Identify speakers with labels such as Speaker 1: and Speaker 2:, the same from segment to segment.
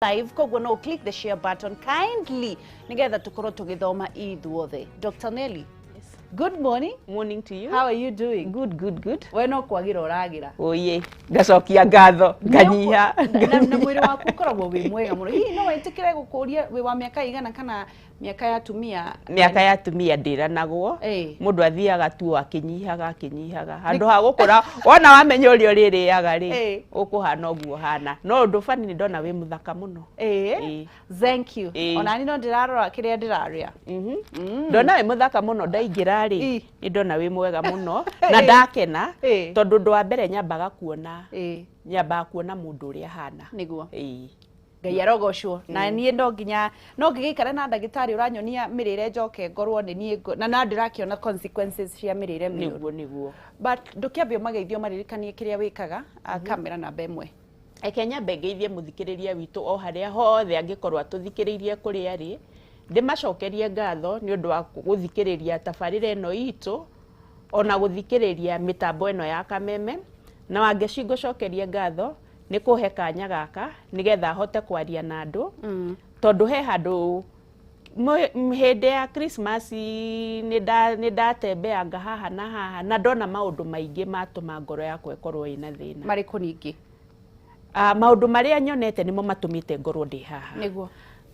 Speaker 1: Live, koguo no click the share button kindly nigetha tukorwo tugithoma ithuothe. Dr. Nelly, good morning.
Speaker 2: Morning to you.
Speaker 1: How are you doing?
Speaker 2: Good, good, good.
Speaker 1: We no kwagira ũragira.
Speaker 2: Oye, ngacokia ngatho, nganyiha.
Speaker 1: Na mwĩrĩ waku ũkoragwo wĩ mwega mũno. Hihi no wĩtĩkĩre gũkũria wĩ wa mĩaka igana kana mĩaka ya atumia?
Speaker 2: Mĩaka ya atumia ndĩranagwo. Mũndũ athiaga tu o akĩnyihaga akĩnyihaga. Handũ ha gũkũra, wona wamenya ũrĩa ũrĩrĩaga rĩ, ũkũhana ũguo ũhana. No ũndũ bani nĩ ndona wĩ mũthaka mũno.
Speaker 1: Thank you. Ona niĩ no ndĩrarora kĩrĩa ndĩrarĩa.
Speaker 2: Ndona wĩ mũthaka mũno ndaingĩra rĩ, nĩ ndona wĩ mwega mũno na ndakena tondũ ũndũ wa mbere nyambaga kuona nyambaga kuona mũndũ ũrĩa ahana.
Speaker 1: Nĩguo. Ngai arogocwo. Na niĩ no nginya no ngĩgĩikara na ndagĩtarĩ ũranyonia mĩrĩre njoke ngorwo nĩ niĩ na ndĩrakĩona consequences cia mĩrĩre mĩũru.
Speaker 2: Nĩguo, nĩguo.
Speaker 1: But ndũkĩambe ũmageithio maririkanie kĩrĩa wĩkaga kamera namba 1.
Speaker 2: Reke nyambe ngeithie mũthikĩrĩria witũ o harĩa hothe angĩkorwo atũthikĩrĩirie kũrĩa arĩ, ndĩmacokerie ngatho nĩ ũndũ wa gũthikĩrĩria tabarĩra ĩno itũ, ona gũthikĩrĩria mĩtambo ĩno ya Kameme, na Wangeci ngũcokerie ngatho nĩ kũhe kanya gaka nĩgetha ahote kwaria na andũ, tondũ he handũ hĩndĩ ya Christmas nĩ ndatembeanga haha na haha na ndona maũndũ maingĩ matũma ngoro yakwa ĩkorwo ĩna thĩna.
Speaker 1: Marĩkũ ningĩ?
Speaker 2: Maũndũ marĩa nyonete nĩmo matũmĩte ngorwo ndĩ haha.
Speaker 1: Nĩguo.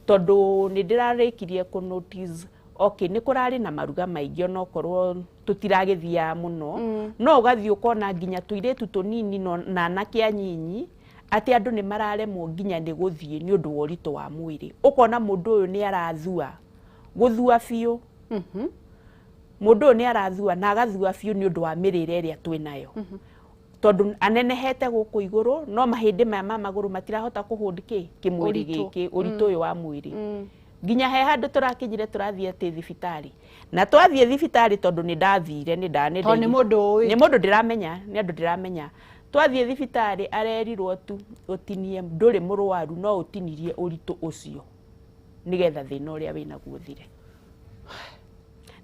Speaker 2: Tondũ nĩ ndĩrarĩkirie kũ notice, okay, nĩ kũrarĩ na maruga maingĩ onokorwo tũtiragĩthiaga mũno, no ũgathiĩ ũkona nginya tũirĩtu tũnini na anake anyinyi atĩ andũ nĩ mararemwo nginya nĩ gũthiĩ nĩ ũndũ wa ũritũ wa mwĩrĩ. Ũkona mũndũ ũyũ nĩ arathua, gũthua biũ. Mũndũ ũyũ nĩ arathua na agathua biũ nĩ ũndũ wa mĩrĩre ĩrĩa twĩnayo. Tondũ anenehete gũkũ igũrũ no mahĩndĩ maya ma magũrũ matirahota kũhold kĩ kĩmwĩrĩ gĩkĩ, ũritũ ũyũ wa mwĩrĩ. Nginya he handũ tũrakinyire tũrathiĩ atĩ thibitarĩ. Na twathiĩ thibitarĩ tondũ nĩ ndathire, nĩ nda, nĩ
Speaker 1: Tondũ nĩ mũndũ ũĩ.
Speaker 2: Nĩ mũndũ ndĩramenya, nĩ andũ ndĩramenya. Twathiĩ thibitarĩ arerirwo tu ũtinie, ndũrĩ mũrwaru no ũtinirie ũritũ ũcio nĩgetha thĩna ũrĩa wĩnaguo ũthire.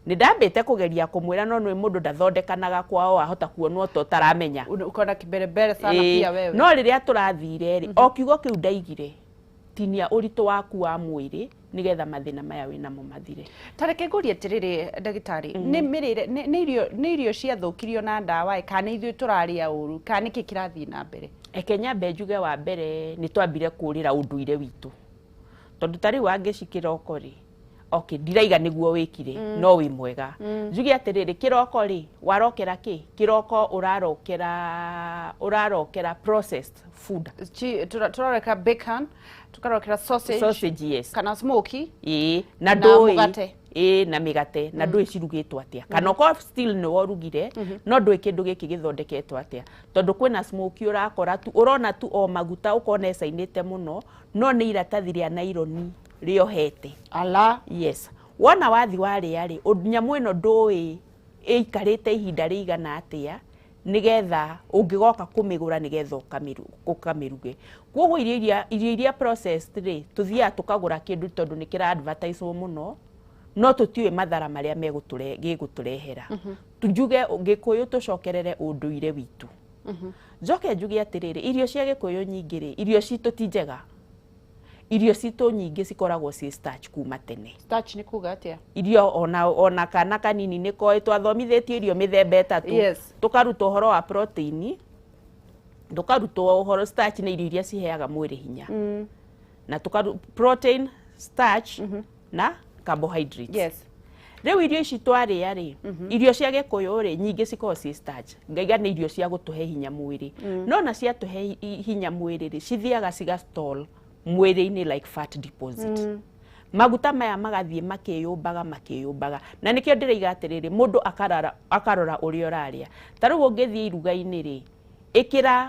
Speaker 2: Nĩ ndambĩte kũgeria kũmwĩra no nĩ mũndũ ndathondekanaga kwao ahota kuonwo ta ũtaramenya.
Speaker 1: Ukona kiberebere sana pia wewe.
Speaker 2: No rĩrĩa tũrathire rĩ, o kiugo kĩu ndaigire, tinia ũritũ waku wa mwĩrĩ nĩgetha mathĩna maya wĩnamo mathire.
Speaker 1: Ta reke ngũrie atĩrĩrĩ ndagĩtarĩ, nĩ mĩrĩre, nĩ irio, nĩ irio ciathũkirio na ndawa ĩ, kana nĩ ithuĩ tũrarĩa ũru, kana nĩkĩ kĩrathiĩ na mbere?
Speaker 2: Reke nyambe njuge wa mbere nĩ twambire kũrĩra ũndũire witũ. Tondũ ta rĩu Wangeci kĩroko rĩ, okay, ndiraiga nĩguo wĩkire, no wĩ mwega. Njuge atĩrĩrĩ, kĩroko rĩ, warokera kĩ? Kĩroko ũrarokera processed food.
Speaker 1: Tũrarokera bacon, tũkarokera sausage,
Speaker 2: Sausage, yes.
Speaker 1: Kana smoky.
Speaker 2: Na
Speaker 1: Na
Speaker 2: ndũĩ.
Speaker 1: mũgate.
Speaker 2: Na mĩgate, na ndũĩ cirugĩtwo atĩa. Kana okorwo still nĩ worugire, no ndũĩ kĩndũ gĩkĩ gĩthondeketwo atĩa. Tondũ kwĩna smoky ũrakora tu, ũrona tu o maguta ũkona ĩcainĩte mũno, no nĩ iratathi rĩa naironi rĩohete.
Speaker 1: Ala.
Speaker 2: Yes. Wona wathi warĩa rĩ, nyamũ ĩno ndũĩ ĩikarĩte ihinda rĩigana atĩa, nĩgetha ũngĩgoka kũmĩgũra nĩgetha ũkamĩruge. Koguo irio iria processed rĩ, tũthiaga tũkagũra kĩndũ tondũ nĩ kĩra advertise-wo mũno, no tũtiũĩ mathara marĩa gĩgũtũrehera. Njuge Gĩkũyũ tũcokerere ũndũire witũ. Njoke njuge atĩrĩrĩ, irio cia Gĩkũyũ nyingĩ rĩ, irio citũ ti njega. Irio citũ nyingĩ cikoragwo ciĩ starch kuma tene.
Speaker 1: Starch nĩ kuga atĩa?
Speaker 2: Irio ona kana kanini nĩ koĩ, twathomithĩtio irio mĩthemba ĩtatũ. Tũkarutwo ũhoro wa protein, tũkarutwo ũhoro starch nĩ irio iria ciheaga mwĩrĩ hinya. Na protein, starch na carbohydrates. Rĩu irio ici twarĩa rĩ, irio cia Gĩkũyũ rĩ, nyingĩ cikoragwo ciĩ starch. Ngaiga nĩ irio cia gũtũhe hinya mwĩrĩ. No na ciatũhe hinya mwĩrĩ rĩ, cithiaga cigastall mwĩrĩ-inĩ like fat deposit. Maguta maya magathiĩ makĩyũmbaga, makĩyũmbaga. Na nĩkĩo ndĩraiga atĩrĩrĩ, mũndũ akarora ũrĩa ũrarĩa. Ta rĩu ũngĩthiĩ iruga-inĩ rĩ, ĩkĩra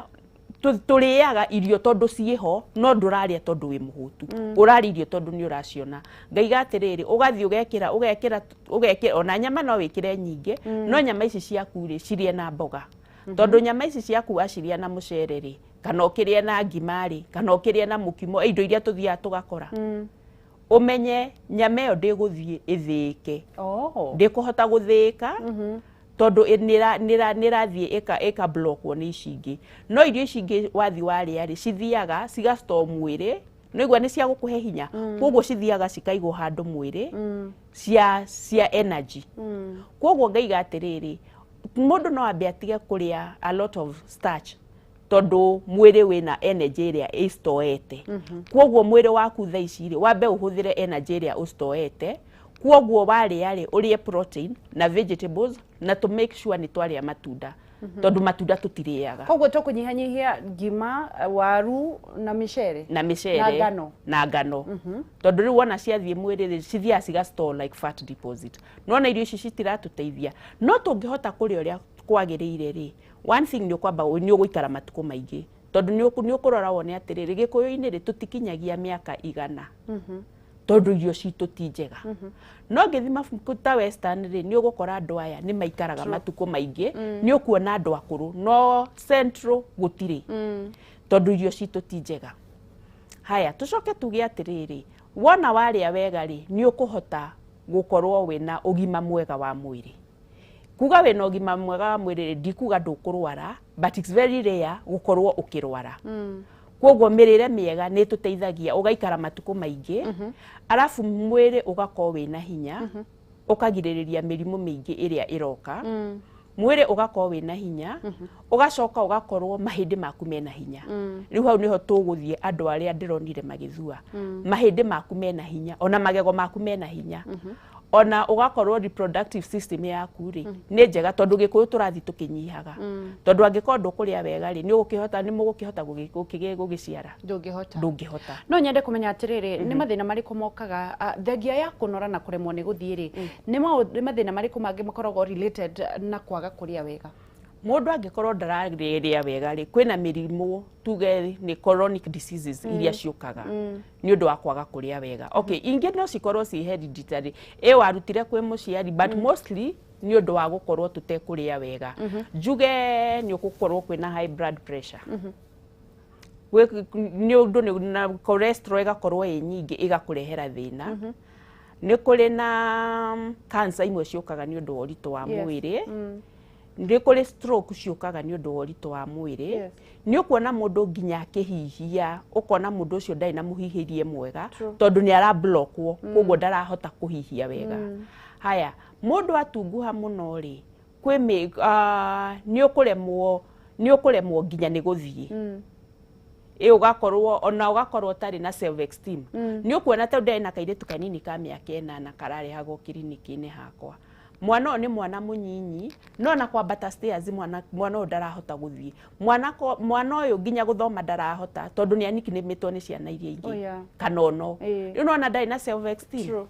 Speaker 2: tũrĩaga irio tondũ ciĩho, no ndũrarĩa tondũ wĩ mũhũtu. Ũrarĩa irio tondũ nĩ ũraciona. Ngaiga atĩrĩrĩ, ũgathiĩ ũgekĩra, ũgekĩra, ũgekĩra, ona nyama no wĩkĩre nyingĩ, no nyama ici ciaku rĩ, cirĩe na mboga. Tondũ nyama ici ciaku wacirĩa na mũcere rĩ, kana ũkĩrĩe na ngima rĩ, kana ũkĩrĩe na mũkimo, indo iria tũthiaga tũgakora. Ũmenye nyama ĩyo ndĩgũthiĩ ĩthĩĩke. Ndĩkũhota gũthĩĩka, tondũ nĩrathiĩ ĩka blockwo nĩ ici ingĩ. No irio ici ingĩ wathi warĩa rĩ, cithiaga cigastore mwĩrĩ Nĩigua nĩ cia gũkũhe hinya, koguo cithiaga cikaigwo handũ mwĩrĩ cia energy. Koguo ngaiga atĩrĩrĩ, mũndũ no ambe atige kũrĩa a lot of starch tondũ mwĩrĩ wĩna energy ĩrĩa ĩstoete. Koguo mwĩrĩ waku thaa ici rĩ, wambe ũhũthĩre energy ĩrĩa ũstoete. Koguo warĩa rĩ, ũrĩe protein na vegetables na to make sure nĩ twarĩa matunda, tondũ matunda tũtirĩaga.
Speaker 1: Koguo tũkũnyihanyihia ngima, waru na mĩcere.
Speaker 2: Na mĩcere.
Speaker 1: Na ngano.
Speaker 2: Na ngano, tondũ rĩu wona ciathiĩ mwĩrĩ rĩ, cithiaga ciga store like fat deposit. Nona irio ici citiratũteithia, no tũngĩhota kũrĩa ũrĩa kwagĩrĩire rĩ, one thing nĩ ũkwamba nĩ ũgũikara matukũ maingĩ, tondũ nĩ ũkũrora wone atĩrĩrĩ, gĩkũyũ-inĩ rĩ, tũtikinyagia mĩaka 100 tondũ irio citũ ti njega. No ngĩthi mabuku ta western rĩ, nĩ ũgũkora andũ aya nĩ maikaraga matukũ maingĩ, nĩ ũkuona andũ akũrũ, no central gũtirĩ tondũ irio citũ ti njega. Haya, tũcoke tuge atĩrĩrĩ, wona warĩa wega rĩ, nĩ ũkũhota gũkorwo wĩna ũgima mwega wa mwĩrĩ. Kuga wĩna ũgima mwega wa mwĩrĩ rĩ, ndikuga ndũkũrwara, but it's very rare gũkorwo ũkĩrwara. Koguo mĩrĩre mĩega nĩ ĩtũteithagia ũgaikara matukũ maingĩ, arabu mwĩrĩ ũgakorwo wĩna hinya, ũkagirĩrĩria mĩrimũ mĩingĩ ĩrĩa ĩroka. Mwĩrĩ ũgakorwo wĩna hinya, ũgacoka ũgakorwo mahĩndĩ maku mena hinya. Rĩu hau nĩho tũgũthiĩ andũ arĩa ndĩronire magĩthua. Mahĩndĩ maku mena hinya, ona magego maku mena hinya, ona ũgakorwo reproductive system yaku rĩ nĩ njega, tondũ gĩkũyũ tũrathiĩ tũkĩnyihaga. Tondũ angĩkorwo ndũkũrĩa wega rĩ, nĩ ũgũkĩhota, nĩ mũgũkĩhota gũgĩciara?
Speaker 1: Ndũngĩhota.
Speaker 2: Ndũngĩhota.
Speaker 1: No nyende kũmenya atĩrĩrĩ, nĩ mathĩna marĩkũ mokaga thengia ya kũnora na kũremwo nĩ gũthiĩ rĩ, nĩ mathĩna marĩkũ mangĩ makoragwo related na kwaga kũrĩa wega?
Speaker 2: Mũndũ angĩkorwo ndararĩa wega rĩ, kwĩna mĩrimũ, tuge nĩ chronic diseases iria ciũkaga nĩ ũndũ wa kwaga kũrĩa wega. Okay, ingĩ no cikorwo ci hereditary, ĩ warutire kwĩ mũciari, but mostly nĩ ũndũ wa gũkorwo tũtekũrĩa wega. Njuge nĩ ũgũkorwo kwĩna high blood pressure, nĩ ũndũ na cholesterol ĩgakorwo ĩ nyingĩ, ĩgakũrehera thĩna. Nĩ kũrĩ na cancer imwe ciũkaga nĩ ũndũ wa ũritũ wa mwĩrĩ. Nĩ kũrĩ stroke ciũkaga nĩ ũndũ wa ũritũ wa mwĩrĩ. Nĩ ũkuona mũndũ nginya akĩhihia, ũkona mũndũ ũcio ndarĩ na mũhihĩrie mwega tondũ nĩ arablokwo, koguo ndarahota kũhihia wega. Haya, mũndũ atunguha mũno rĩ, kwĩ nĩ ũkũremwo nginya nĩ gũthiĩ. Ĩ ũgakorwo ona ũgakorwo ũtarĩ na self esteem. Nĩ ũkuona ta ndarĩ na kairĩtu kanini ka mĩaka 8 kararehagwo kiriniki-inĩ hakwa. Mwana ũyũ nĩ mwana mũnyinyi, no na kwambata stairs mwana ũyũ ndarahota gũthiĩ. Mwana ũyũ nginya gũthoma ndarahota tondũ nĩ anikinĩmĩtwo nĩ ciana iria ingĩ. Kanono. Rĩu nĩwona ndarĩ na self esteem.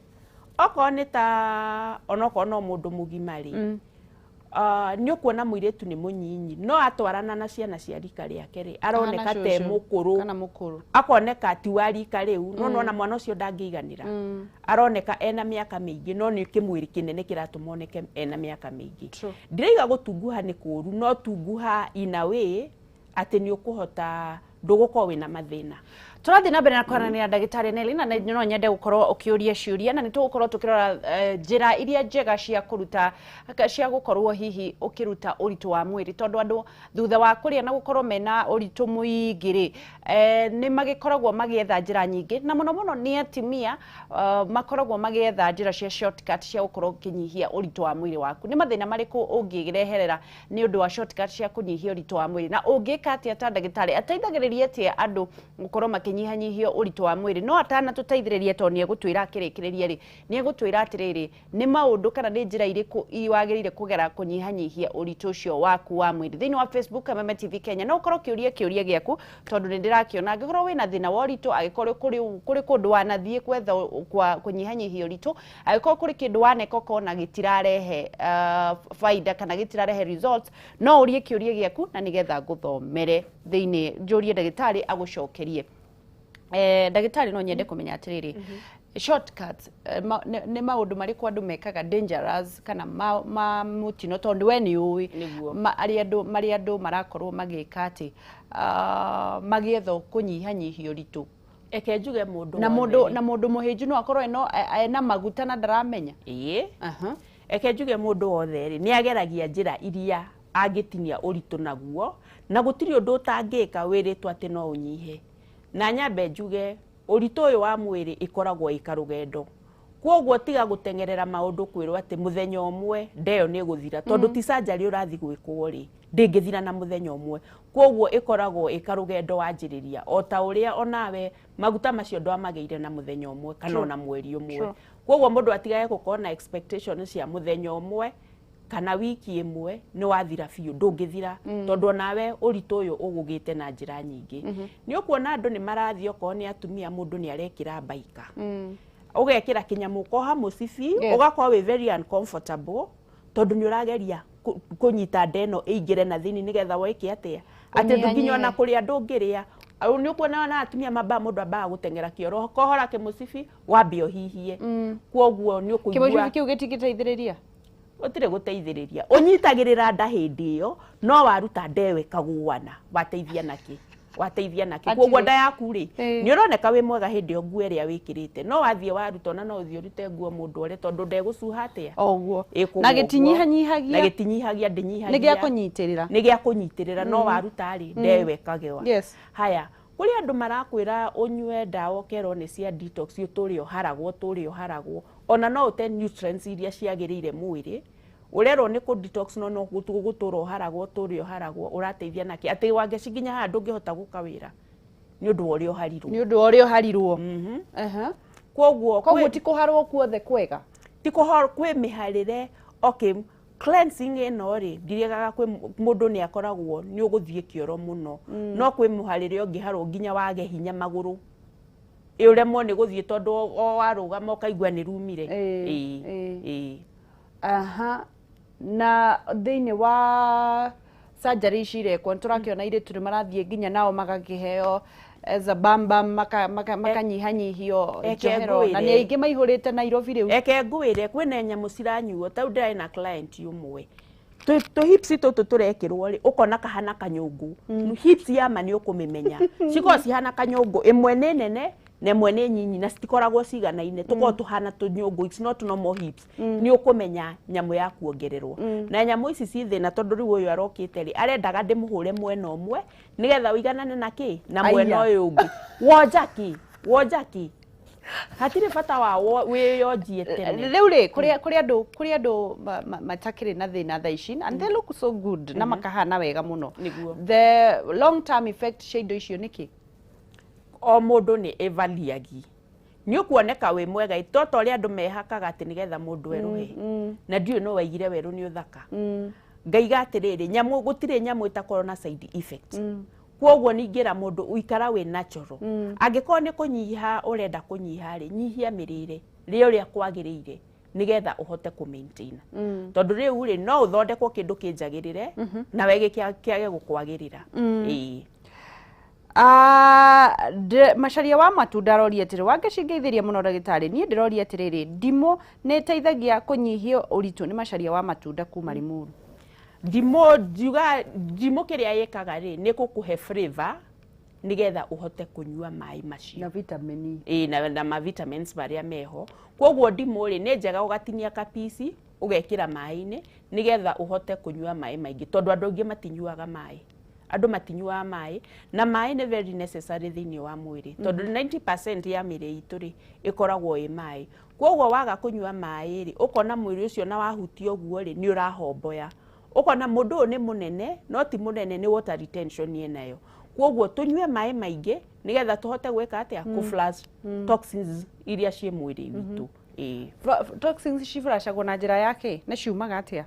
Speaker 2: Okorwo nĩ ta onokorwo no mũndũ mũgima rĩ, nĩ ũkuona mũirĩtu nĩ mũnyinyi, no atwarana na ciana cia rika rĩake rĩ, aroneka te mũkũrũ, akoneka ti wa rika rĩu, no nĩwona mwana ũcio ndangĩiganĩra. Aroneka ena mĩaka mĩingĩ, no nĩ kĩmwĩrĩ kĩnene kĩratũma oneke ena mĩaka mĩingĩ. Ndiraiga gũtunguha nĩ kũũru, no tunguha in a way atĩ nĩ ũkũhota, ndũgũkorwo wĩna mathĩna.
Speaker 1: Tũrathiĩ na mbere na kwaranĩria ndagĩtarĩ Nelly, na no nyende gũkorwo ũkĩũria ciũria, na nĩ tũgũkorwo tũkĩrora njĩra iria njega cia kũruta, cia gũkorwo hihi ũkĩruta ũritũ wa mwĩrĩ, tondũ andũ thutha wa kũrĩa na gũkorwo mena ũritũ mũingĩ rĩ, nĩ magĩkoragwo magĩetha njĩra nyingĩ, na mũno mũno nĩ atumia makoragwo magĩetha njĩra cia shortcut cia gũkorwo ũkĩnyihia ũritũ wa mwĩrĩ waku. Nĩ mathĩna marĩkũ ũngĩreherera nĩ ũndũ wa shortcut cia kũnyihia ũritũ wa mwĩrĩ, na ũngĩka atĩa ta ndagĩtarĩ ateithagĩrĩria atĩa andũ gũkorwo makĩnyihanyihia ũritũ wa mwĩrĩ? No atanatũteithĩrĩria, tondũ nĩ egũtwĩra akĩrĩkĩrĩria rĩ, nĩ egũtwĩra atĩrĩrĩ, nĩ maũndũ kana nĩ njĩra irĩkũ wagĩrĩire kũgera kũnyihanyihia ũritũ ũcio waku wa mwĩrĩ. Thĩinĩ wa Facebook Kameme TV Kenya no ũkorwo ũkĩũria kĩũria gĩaku, tondũ nĩ ndĩrakĩona angĩkorwo wĩna thĩna wa ũritũ, angĩkorwo kũrĩ kũndũ wanathiĩ gwetha kũnyihanyihia ũritũ, angĩkorwo kũrĩ kĩndũ waneka ũkona gĩtirarehe faida kana gĩtirarehe results, no ũrie kĩũria gĩaku na nĩgetha ngũthomere thĩinĩ, njũrie ndagĩtarĩ agũcokerie. Ndagĩtarĩ, no nyende kũmenya atĩrĩrĩ, shortcuts nĩ maũndũ marĩkũ andũ mekaga dangerous kana ma mũtino, tondũ we nĩ ũĩ marĩa andũ marakorwo magĩka atĩ magĩetha kũnyihanyihia ũritũ.
Speaker 2: Eke njuge mũndũ
Speaker 1: na mũndũ mũhĩnju no akorwo ena maguta na ndaramenya.
Speaker 2: Ĩĩ. Eke njuge mũndũ wothe rĩ, nĩ ageragia njĩra iria angĩtinia ũritũ naguo, na gũtirĩ ũndũ ũtangĩka wĩrĩtwo atĩ no ũnyihe. Na nyambe njuge Ũritũ ũyũ wa mwĩrĩ ĩkoragwo ĩ karũgendo. Kwoguo tiga gũteng'erera maũndũ kwĩrwo atĩ mũthenya ũmwe ndeyo nĩ ĩgũthira, tondũ ti surgery ũrathiĩ gwĩkwo rĩ, ndĩngĩthira na mũthenya ũmwe. Kwoguo ĩkoragwo ĩ karũgendo wanjĩrĩria, o ta ũrĩa onawe maguta macio ndwamagĩire na mũthenya ũmwe kana ona mweri ũmwe. Kwoguo mũndũ atigage gũkorwo na expectation cia mũthenya ũmwe kana wiki ĩmwe nĩ wathira biũ, ndũngĩthira, tondũ onawe ũritũ ũyũ ũgũgĩte na njĩra nyingĩ. Nĩ ũkuona andũ nĩ marathiĩ, okorwo nĩ atumia, mũndũ nĩ arekĩra mbaika, ũgekĩra kĩnyamũ ũkoha mũcibi, ũgakorwo wĩ very uncomfortable tondũ nĩ ũrageria kũnyita nda ĩno ĩingĩre na thĩinĩ nĩgetha weke atĩa, atĩ nginya ona kũrĩa ndũngĩrĩa. Nĩ ũkuona ona atumia mambaga, mũndũ ambaga gũteng'era kĩoro, kohora kĩmũcibi wambe ũhihie. Kwoguo nĩ ũkũigua
Speaker 1: kĩmũcibi kĩu gĩtingĩteithĩrĩria,
Speaker 2: gũtirĩ gũteithĩrĩria, ũnyitagĩrĩra nda hĩndĩ ĩyo, no waruta nda ĩyo ĩkagũana, wateithia nakĩ? Wateithia nakĩ? Kwoguo nda yaku rĩ, nĩ ũroneka wĩ mwega hĩndĩ ĩyo nguo ĩrĩa wĩkĩrĩte, no wathiĩ waruta, ona no ũthiĩ ũrute nguo mũndũ ore, tondũ ndegũcuha atĩa
Speaker 1: ũguo, na gĩtinyihanyihagia,
Speaker 2: na gĩtinyihagia, ndĩnyihagia,
Speaker 1: nĩ gĩa kũnyitĩrĩra,
Speaker 2: nĩ gĩa kũnyitĩrĩra, no waruta rĩ, nda ĩyo ĩkagĩwa. Haya, kũrĩ andũ marakwĩra ũnyue ndawa ũkerwo nĩ cia detox, ũtũre ũharagwo, ũtũre ũharagwo, ona no ũte nutrients iria ciagĩrĩire mwĩrĩ. Ũrerwo nĩ kũ detox, no no gũtũra ũharagwo, ũtũre ũharagwo, ũrateithia nakĩ? Atĩ wangeci nginya haha ndũngĩhota gũka wĩra nĩ ũndũ wa ũrĩa ũharirwo,
Speaker 1: nĩ ũndũ wa ũrĩa ũharirwo. Koguo ti kũharwo kuothe kwega,
Speaker 2: ti kũharwo, kwĩ mĩharĩre. Okay, cleansing ĩno rĩ, ndiregaga kwĩ mũndũ nĩ akoragwo nĩ ũgũthiĩ kĩoro mũno, no kwĩ mũharĩre ũngĩharwo nginya wage hinya magũrũ, ũremwo nĩ gũthiĩ tondũ o warũgama ũkaigua nĩ rumire.
Speaker 1: Aha. Na thĩinĩ wa surgery ici irekwo, nĩ tũrakĩona airĩtu nĩ marathiĩ nginya nao magakĩheo zabamba, makanyihanyihio njohero, na nĩ aingĩ maihũrĩte Nairobi rĩu.
Speaker 2: Eke ngwĩre, kwĩna nyamũ ciranyuo, ta rĩu ndĩrarĩ na client ũmwe, tũ hips tũtũ tũrekĩrwo rĩ, ũkona kahana kanyũngũ. Hips ya ma nĩ ũkũmĩmenya, cikoragwo cihana kanyũngũ, ĩmwe nĩ nene na ĩmwe nĩ nyinyi, na citikoragwo ciganaine, tũkoragwo tũhana tũnyũngũ, it's not normal hips. Nĩ ũkũmenya nyamũ ya kuongererwo. Na nyamũ ici ci thĩna, tondũ rĩu ũyũ arokĩte rĩ, arendaga ndĩmũhũre mwena ũmwe nĩgetha ũiganane na kĩ na mwena ũyũ ũngĩ. Wonja kĩ? Wonja kĩ? Hatirĩ bata wa wĩyonjie tene.
Speaker 1: Rĩu rĩ, kũrĩ andũ matakĩrĩ na thĩna thaa ici, and they look so good, na makahana wega mũno. The long term effect cia indo icio nĩ kĩ?
Speaker 2: O mũndũ nĩ ĩvaliagi, nĩ ũkuoneka wĩ mwega, to ta ũrĩa andũ mehakaga atĩ nĩgetha mũndũ erũhe, na ndiũĩ no waigire werũ nĩ ũthaka. Ngaiga atĩrĩrĩ, nyamũ gũtirĩ nyamũ ĩtakorwo na side effect. Kwoguo ningĩra mũndũ ũikara wĩ natural. Angĩkorwo nĩ kũnyiha ũrenda kũnyiha rĩ, nyihia mĩrĩre, rĩa ũrĩa kwagĩrĩire nĩgetha ũhote kũ maintain. Tondũ rĩu rĩ, no ũthondekwo kĩndũ kĩnjagĩrĩre nawe kĩage gũkwagĩrĩra.
Speaker 1: Macaria wa matunda aroria atĩrĩ, Wangeci ngeithĩria mũno ndagĩtarĩ, niĩ ndĩroria atĩrĩrĩ, ndimũ nĩ ĩteithagia kũnyihia ũritũ? Nĩ Macaria wa matunda kuma Limuru.
Speaker 2: Ndimũ, ngiuga ndimũ kĩrĩa ĩkaga rĩ, nĩ gũkũhe flavor nĩgetha ũhote kũnyua maĩ macio
Speaker 1: na vitamin
Speaker 2: E. Na ma vitamins marĩa meho. Kwoguo ndimũ rĩ, nĩ njega ũgatinia kapici ũgekĩra maĩ-inĩ nĩgetha ũhote kũnyua maĩ maingĩ, tondũ andũ aingĩ matinyuaga maĩ. Andũ matinyuaga maĩ, na maĩ nĩ very necessary thĩinĩ wa mwĩrĩ, tondũ 90% ya mĩrĩ itũ rĩ, ĩkoragwo ĩ maĩ. Kwoguo waga kũnyua maĩ rĩ, ũkona mwĩrĩ ũcio na wahutia ũguo rĩ, nĩ ũrahomboya. Ũkona mũndũ ũyũ nĩ mũnene, no ti mũnene, nĩ water retention enayo. Kwoguo tũnyue maĩ maingĩ nĩgetha tũhote gwĩka atĩa? Kũ flush toxins iria ciĩ mwĩrĩ witũ.
Speaker 1: Toxins cifuracagwo na njĩra ya kĩ? Na ciumaga atĩa?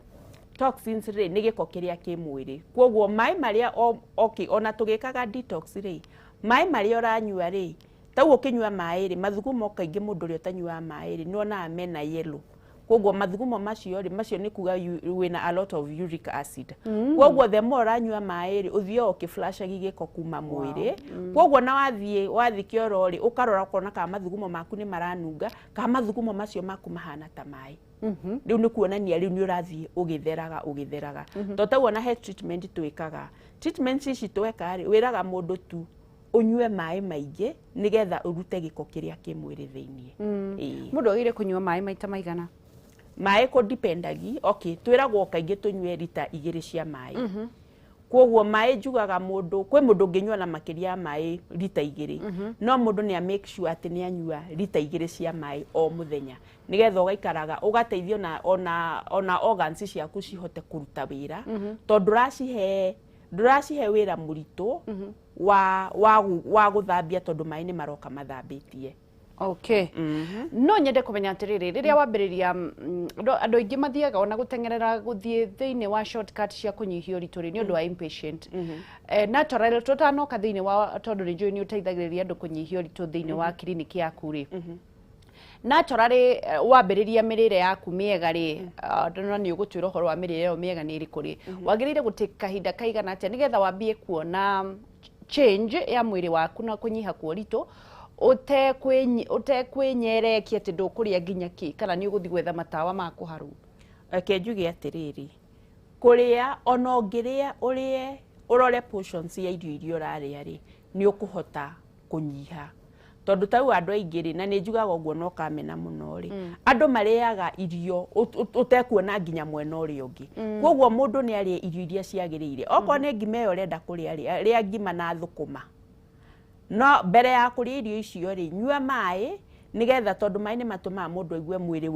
Speaker 2: Toxins rĩ, nĩ gĩko kĩrĩa kĩ mwĩrĩ. Kwoguo maĩ marĩa, okay, ona tũgĩkaga detox rĩ, maĩ marĩa ũranyua rĩ, tau ũkĩnyua maĩ rĩ, mathugumo kaingĩ mũndũ ũrĩa ũtanyuaga maĩ rĩ, nĩ wonaga mena yellow. Kwoguo mathugumo macio rĩ, macio nĩ kuga wĩna a lot of uric acid. Kwoguo the more ũranyua maĩ rĩ, ũthiaga ũkĩflashagi gĩko kuma mwĩrĩ. Kwoguo na wathiĩ kĩoro rĩ, ũkarora ũkona kana mathugumo maku nĩ maranunga, kana mathugumo macio maku mahana ta maĩ. Rĩu nĩ kuonania rĩu nĩ ũrathiĩ ũgĩtheraga ũgĩtheraga. To tau ona he treatment twĩkaga. Treatment ici tweka rĩ, wĩraga mũndũ tu ũnyue maĩ maingĩ nĩgetha ũrute gĩko kĩrĩa kĩ mwĩrĩ thĩiniĩ.
Speaker 1: Mũndũ agĩrĩire kũnyua maĩ maita maigana?
Speaker 2: Maĩ kũ dependagi, okay, twĩragwo kaingĩ tũnyue rita 2 cia maĩ. Koguo maĩ njugaga mũndũ kwĩ mũndũ ũngĩnyua na makĩria ya maĩ rita 2, no mũndũ nĩ a make sure atĩ nĩ anyua rita 2 cia maĩ o mũthenya, nĩgetha ũgaikaraga ũgateithio na ona organs ciaku cihote kũruta wĩra, tondũ ndũracihe wĩra mũritũ wa gũthambia, tondũ maĩ nĩ maroka mathambĩtie.
Speaker 1: Okay. No nyende kũmenya atĩrĩrĩ, rĩrĩa wambĩrĩria, andũ aingĩ mathiaga ona gũteng'erera gũthiĩ thĩinĩ wa shortcut cia kũnyihia ũritũ rĩ, nĩ ũndũ wa impatient. Natural tũtanoka thĩinĩ wa, tondũ nĩ njũĩ nĩ ũteithagĩrĩria andũ kũnyihia ũritũ thĩinĩ wa kiriniki yaku rĩ, naturally wambĩrĩria mĩrĩre yaku mĩega rĩ, na nĩ ũgũtwĩra ũhoro wa mĩrĩre ĩyo mĩega nĩ ĩrĩkũ rĩ, wagĩrĩire gũtake kahinda kaigana atĩa nĩgetha wambie kuona change ya mwĩrĩ waku na kũnyiha kwa ũritũ, ũtekwĩnyerekia atĩ ndũkũrĩa nginya kĩ, kana nĩ ũgũthiĩ gwetha matawa ma kũharwo?
Speaker 2: Reke njuge atĩrĩrĩ, kũrĩa ona ũngĩrĩa ũrĩe ũrore portions ya irio iria ũrarĩa rĩ, nĩ ũkũhota kũnyiha. Tondũ ta rĩu andũ aingĩ rĩ, na nĩ njugaga ũguo no kamena mũno rĩ, andũ marĩaga irio ũtekuona nginya mwena ũrĩa ũngĩ. Koguo mũndũ nĩ arĩe irio iria ciagĩrĩire. Okorwo nĩ ngima ĩyo ũrenda kũrĩa rĩ, rĩa ngima na thũkũma. No mbere ya kũrĩa irio icio rĩ, nyua maĩ nĩgetha, tondũ maĩ nĩ matũmaga mũndũ aigue mwĩrĩ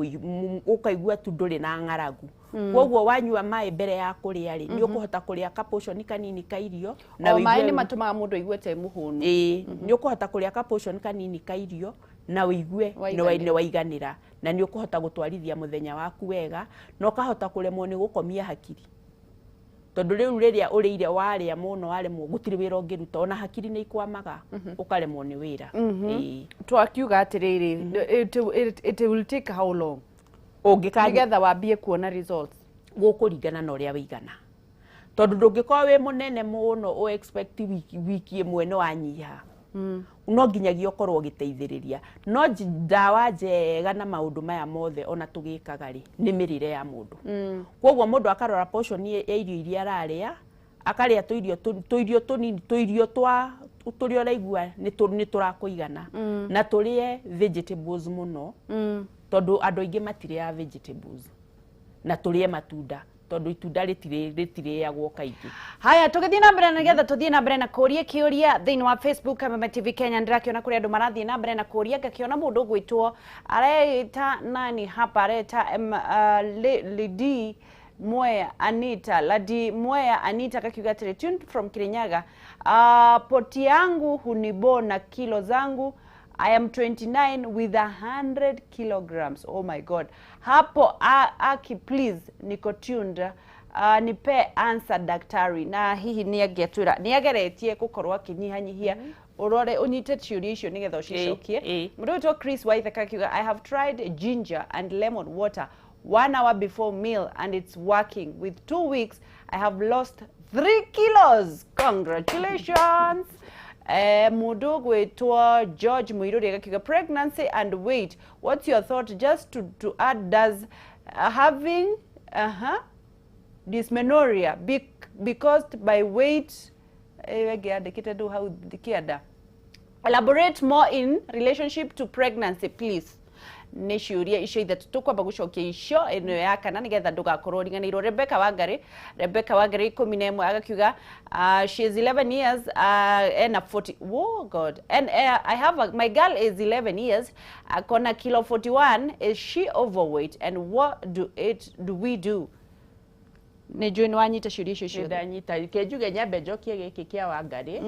Speaker 2: ũkaigua tu ndũrĩ na ng'aragu. Koguo wanyua maĩ mbere ya kũrĩa rĩ, nĩ ũkũhota kũrĩa ka portion kanini ka irio,
Speaker 1: na maĩ nĩ matũmaga mũndũ aigue ta mũhũnu.
Speaker 2: Ĩĩ, nĩ ũkũhota kũrĩa ka portion kanini ka irio na ũigue nĩ waiganĩra, na nĩ ũkũhota gũtwarithia mũthenya waku wega, na ũkahota kũremwo nĩ gũkomia hakiri. Tondũ rĩu rĩrĩa ũrĩire warĩa mũno waremwo gũtirĩ wĩra ũngĩruta, ona hakiri nĩ ikwamaga, ũkaremwo nĩ wĩra.
Speaker 1: Twakiuga atĩrĩrĩ, it will take how long nĩgetha wambie kuona results?
Speaker 2: Gũkũringana na ũrĩa wĩigana, tondũ ndũngĩkorwo wĩ mũnene mũno ũ expect wiki ĩmwe nĩ wanyiha. No nginyagia ũkorwo ũgĩteithĩrĩria. No ndawa njega na maũndũ maya mothe ona tũgĩkaga rĩ, nĩ mĩrĩre ya mũndũ. Koguo mũndũ akarora portion ya irio iria ararĩa, akarĩa tũirio tũnini, tũirio twa tũrĩa ũraigua nĩ tũrakũigana, na tũrĩe vegetables mũno, tondũ andũ aingĩ matirĩaga vegetables, na tũrĩe matunda, tondũ itunda rĩtirĩagwo kaingĩ.
Speaker 1: Haya, tũgĩthiĩ na mbere, nĩgetha tũthiĩ na mbere na kũria kĩũria thĩinĩ wa Facebook Kameme TV Kenya. Ndĩrakĩona kũrĩa andũ marathiĩ na mbere na kũria, ngakĩona mũndũ ũgwĩtwo areita nani hapa, areita Lidi Mwea Anita, Ladi Mwea Anita, akakiuga atĩrĩ, tuned from Kirinyaga, poti yangu hunibona kilo zangu, I am 29 with 100 kilograms. Oh my God. Hapo aki please niko tuned, nipe answer daktari. Na hihi nĩ angĩatwĩra nĩ ageretie gũkorwo akĩnyihanyihia, ũrore ũnyite ciũria icio nĩgetha ũcicokie. Mũndũ wĩtwo Chris Waithaka akiuga, I have tried ginger and lemon water 1 hour before meal and it's working. With 2 weeks I have lost 3 kilos. Congratulations. Mũndũ gwĩtwo George Muiruri agakiuga, pregnancy and weight, what's your thought? Just to add, does having dysmenorrhea be caused by weight? Andĩkĩte ndũ hau kĩanda. Elaborate more in relationship to pregnancy please. Nĩ ciũria icio ithatũ tũkwamba gũcokia icio ĩno ya kana nĩgetha ndũgakorwo ũriganĩirwo. Rebecca Wangari 11 agakiuga, she is 11 years ena 40. Oh God. And I have my girl is 11 years, akona kilo 41. Is she overweight and what do we do? Nĩ njũĩ nĩ wanyita ciũria icio ciothe.
Speaker 2: Ndanyita. Reke njuge nyambe njokie gĩkĩ kĩa Wangari,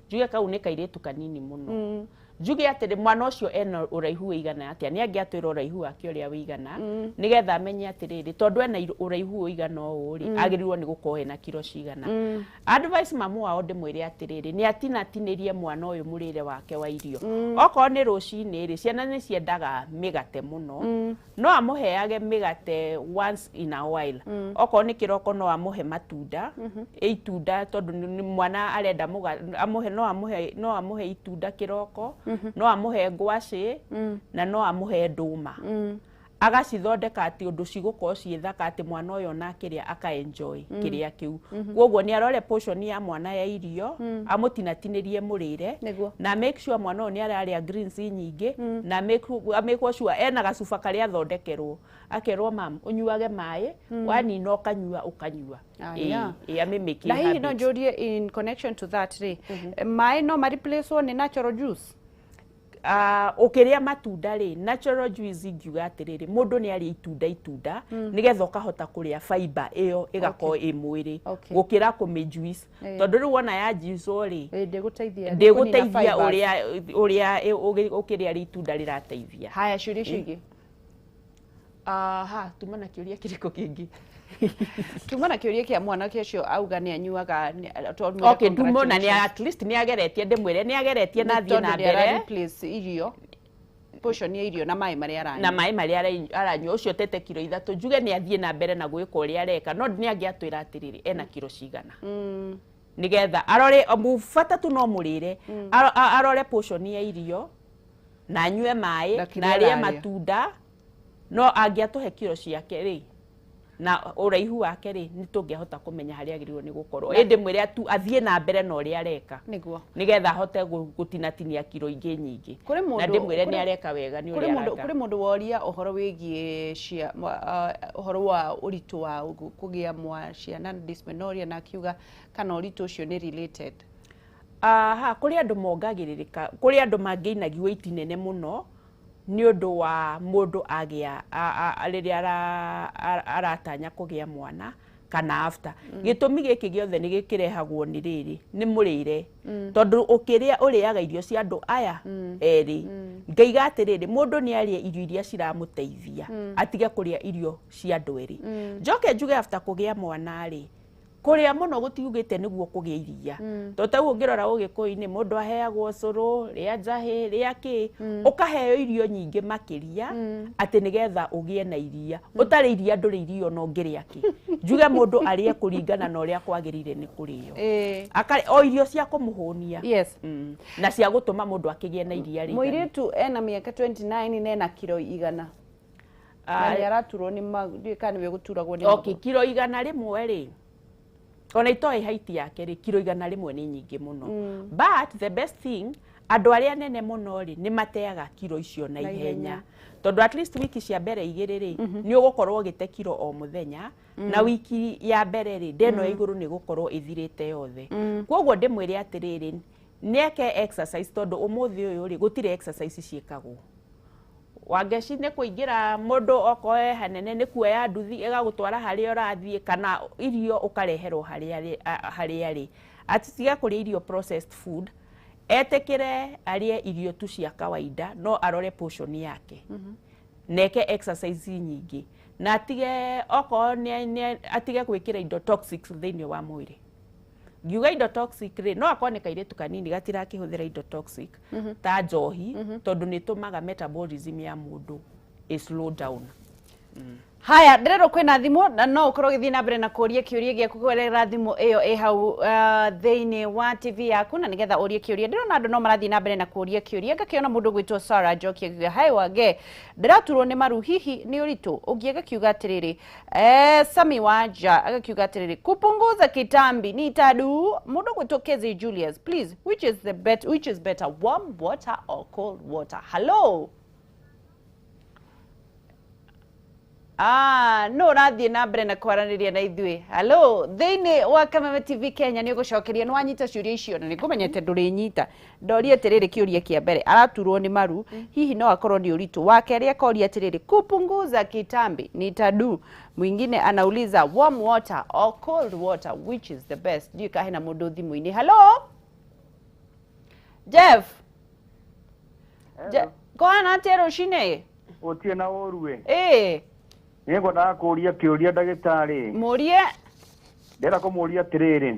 Speaker 2: njuge kau nĩ kairĩtu kanini mũno. Njuge atĩrĩ, mwana ũcio ena ũraihu ũigana atĩa? Nĩ angĩatwĩra ũraihu wake ũrĩa ũigana, nĩgetha amenye atĩrĩrĩ, tondũ ena ũraihu ũigana ũũ rĩ, agĩrĩirwo nĩ gũkorwo ena kiro cigana. Advice mamu wao ndĩmwĩre atĩrĩrĩ, nĩ atinatinĩrie mwana ũyũ mũrĩre wake wa irio. Okorwo nĩ rũcinĩ rĩ, ciana nĩ ciendaga mĩgate mũno, no amũheage mĩgate once in a while. Okorwo nĩ kĩroko no amũhe matunda, itunda tondũ mwana arenda amũhe, no amũhe itunda kĩroko, no amũhe ngwacĩ, na no amũhe ndũma. Agacithondeka atĩ ũndũ cigũkorwo ciĩ thaka, atĩ mwana ũyũ ona akĩrĩa aka enjoy kĩrĩa kĩu. Koguo nĩ arore portion ya mwana ya irio, amũtinatinĩrie mũrĩre na make sure mwana ũyũ nĩ ararĩa greens nyingĩ, na make sure ena gacuba karĩa athondekerwo, akerwo, "Mam, ũnyuage maĩ, wanina ũkanyua ũkanyua." Ĩ amĩmĩkie
Speaker 1: Na hihi no
Speaker 2: habit.
Speaker 1: njũrie in connection to that rĩ, maĩ no ma replace nĩ natural juice?
Speaker 2: Ũkĩrĩa matunda rĩ, natural juice ingiuga atĩrĩrĩ, mũndũ nĩ arĩa itunda nĩgetha ũkahota kũrĩa fiber ĩyo ĩgakorwo ĩ mwĩrĩ gũkĩra kũmĩ juice, tondũ rĩu wona ya juice rĩ,
Speaker 1: ndĩgũteithia.
Speaker 2: Ndĩgũteithia ũrĩa ũkĩrĩa rĩ itunda rĩrateithia.
Speaker 1: Haya, ciũria icio ingĩ.
Speaker 2: Aha, tuma na kĩũria kĩrĩkũ kĩngĩ?
Speaker 1: Tuma na kĩũria kĩa mwanake ũcio auga nĩ anyuaga twamwĩra
Speaker 2: Okay, ndumona nĩ
Speaker 1: congratulations.
Speaker 2: at least nĩ ageretie, ndĩmwĩre nĩ ageretie na
Speaker 1: Nĩ
Speaker 2: athiĩ na
Speaker 1: tondũ nĩ ara
Speaker 2: mbere.
Speaker 1: replace irio, portion ya irio na maĩ marĩa aranyua.
Speaker 2: Na maĩ marĩa aranyua. Ũcio tete kiro 3, njuge nĩ athiĩ na mbere na gwĩka ũrĩa areka, no nĩ angĩatwĩra atĩrĩrĩ, ena kiro cigana, nĩgetha arore bata tu no mũrĩre. Arore portion ya irio na anyue maĩ
Speaker 1: Na kĩrĩa
Speaker 2: na arĩe
Speaker 1: ararĩa.
Speaker 2: matunda. No angĩatũhe kiro ciake rĩ na ũraihu wake rĩ, nĩ tũngĩahota kũmenya harĩa agĩrĩirwo nĩ gũkorwo. Ĩndĩ mwĩre tu athiĩ na mbere na ũrĩa areka nĩgetha ahote gũtinatinia kiro ingĩ nyingĩ.
Speaker 1: Kũrĩ
Speaker 2: Na
Speaker 1: mũndũ
Speaker 2: ndĩmwĩre nĩ areka wega nĩ
Speaker 1: kũrĩ
Speaker 2: ũrĩa
Speaker 1: mũndũ
Speaker 2: areka.
Speaker 1: Kũrĩ mũndũ woria ũhoro wĩgiĩ ũhoro wa ũritũ wa kũgĩa mwa ciana na dysmenorrhea, na akiuga kana ũritũ ũcio nĩ related.
Speaker 2: Aha, kũrĩ andũ mongagĩrĩrĩka, kũrĩ andũ mangĩinagia weight nene mũno nĩ ũndũ wa mũndũ agĩa rĩrĩa aratanya kũgĩa mwana kana after. Gĩtũmi gĩkĩ gĩothe nĩ gĩkĩrehagwo nĩ rĩrĩ, nĩ mũrĩre, tondũ ũkĩrĩa ũrĩaga irio cia andũ aya erĩ. Ngaiga atĩrĩrĩ, mũndũ nĩ arĩe irio iria ciramũteithia, atige kũrĩa irio cia andũ erĩ. Njoke njuge, after kũgĩa mwana rĩ, kũrĩa mũno gũtiugĩte nĩguo kũgĩa iria, tondũ ta ũngĩrora ũgĩkũyũ-inĩ, mũndũ aheagwo ũcũrũ, rĩa njahĩ, rĩa kĩ, ũkaheo irio nyingĩ makĩria atĩ nĩgetha ũgĩe na iria. Ũtarĩ iria ndũrĩ iria ona ũngĩrĩa kĩ. Njuge mũndũ arĩe kũringana na ũrĩa kwagĩrĩire nĩ kũrĩo. Akarĩ o irio cia kũmũhũnia na cia gũtũma mũndũ akĩgĩe na iria rĩiganu.
Speaker 1: Mũirĩtu ena mĩaka 29 na ena kiro 100 na nĩ araturwo nĩ ndiũĩ kana nĩwe gũturagwo nĩ
Speaker 2: Okay,
Speaker 1: magũrũ.
Speaker 2: Kiro 100 rĩ, ona itoĩ height yake rĩ, kiro 100 nĩ nyingĩ mũno, but the best thing, andũ arĩa nene mũno rĩ, nĩ mateaga kiro icio na
Speaker 1: Na ihenya.
Speaker 2: ihenya, tondũ at least wiki cia mbere 2 rĩ, nĩ ũgũkorwo ũgĩte kiro o mũthenya, na wiki ya mbere rĩ, ndeno ya igũrũ nĩ gũkorwo ĩthirĩte yothe. Koguo ndĩmwĩre atĩrĩrĩ, nĩeke exercise, tondũ ũmũthĩ ũyũ rĩ, gũtirĩ exercise ciĩkagwo. Wangeci nĩ kũingĩra mũndũ okorwo e hanene nĩ kuoya nduthi ĩgagũtwara harĩa ũrathiĩ, kana irio ũkareherwo harĩa harĩa arĩ. Atige kũrĩa irio processed food, etĩkĩre arĩe irio tu cia kawaida, no arore portion yake neke exercise nyingĩ, na atige okorwo atige gwĩkĩra indo toxic thĩinĩ wa mwĩrĩ. Ngiuga indo toxic rĩ, no akorwo nĩ kairĩtu kanini gatirakĩhũthĩra indo toxic ta njohi, tondũ nĩ ĩtũmaga metabolism ya mũndũ ĩ slow down.
Speaker 1: Haya, ndĩrerwo kwĩna thimũ, na no ũkorwo ũgĩthiĩ na mbere na kũũria kĩũria gĩaku kũgerera thimũ ĩyo ĩ hau thĩinĩ wa TV yaku, na nĩgetha ũrie kĩũria. Ndĩrona andũ no marathiĩ na mbere na kũũria kĩũria. Ngakĩona mũndũ ũgwĩtwo Sarah Njoki akiuga, "Hi Wange, ndĩraturwo nĩ maru, hihi nĩ ũritũ?" Ũngĩ agakiuga atĩrĩrĩ, Sami Wanja agakiuga atĩrĩrĩ, "Kupunguza kitambi ni tadu." Mũndũ ũgwĩtwo Kezi Julius, "Please, which is better, warm water or cold water?" Hello. Ah, no ũrathiĩ na mbere na kwaranĩria na ithuĩ. Hello, thĩinĩ wa Kameme TV Kenya nĩ ũgũcokeria, nĩ wanyita ciũria icio na nĩ ngũmenyete ndũrĩnyita. Ndoria atĩrĩrĩ, kĩũria kĩa mbere, araturwo nĩ maru, hihi no akorwo nĩ ũritũ? Wa kerĩ akoria atĩrĩrĩ, "Kupunguza kitambi ni tadu?" Mwingine anauliza, "Warm water or cold water, which is the best?" Ndiũĩ kana hena mũndũ thimũ-inĩ. Hello, Jeff. Kũhana atĩa rũcinĩ?
Speaker 3: Gũtirĩ na ũru ĩ.
Speaker 1: Ĩĩ.
Speaker 3: Nĩ ngwendaga kũũria kĩũria ndagĩtarĩ.
Speaker 1: Mũrie.
Speaker 3: Ndĩrenda kũmũria atĩrĩrĩ,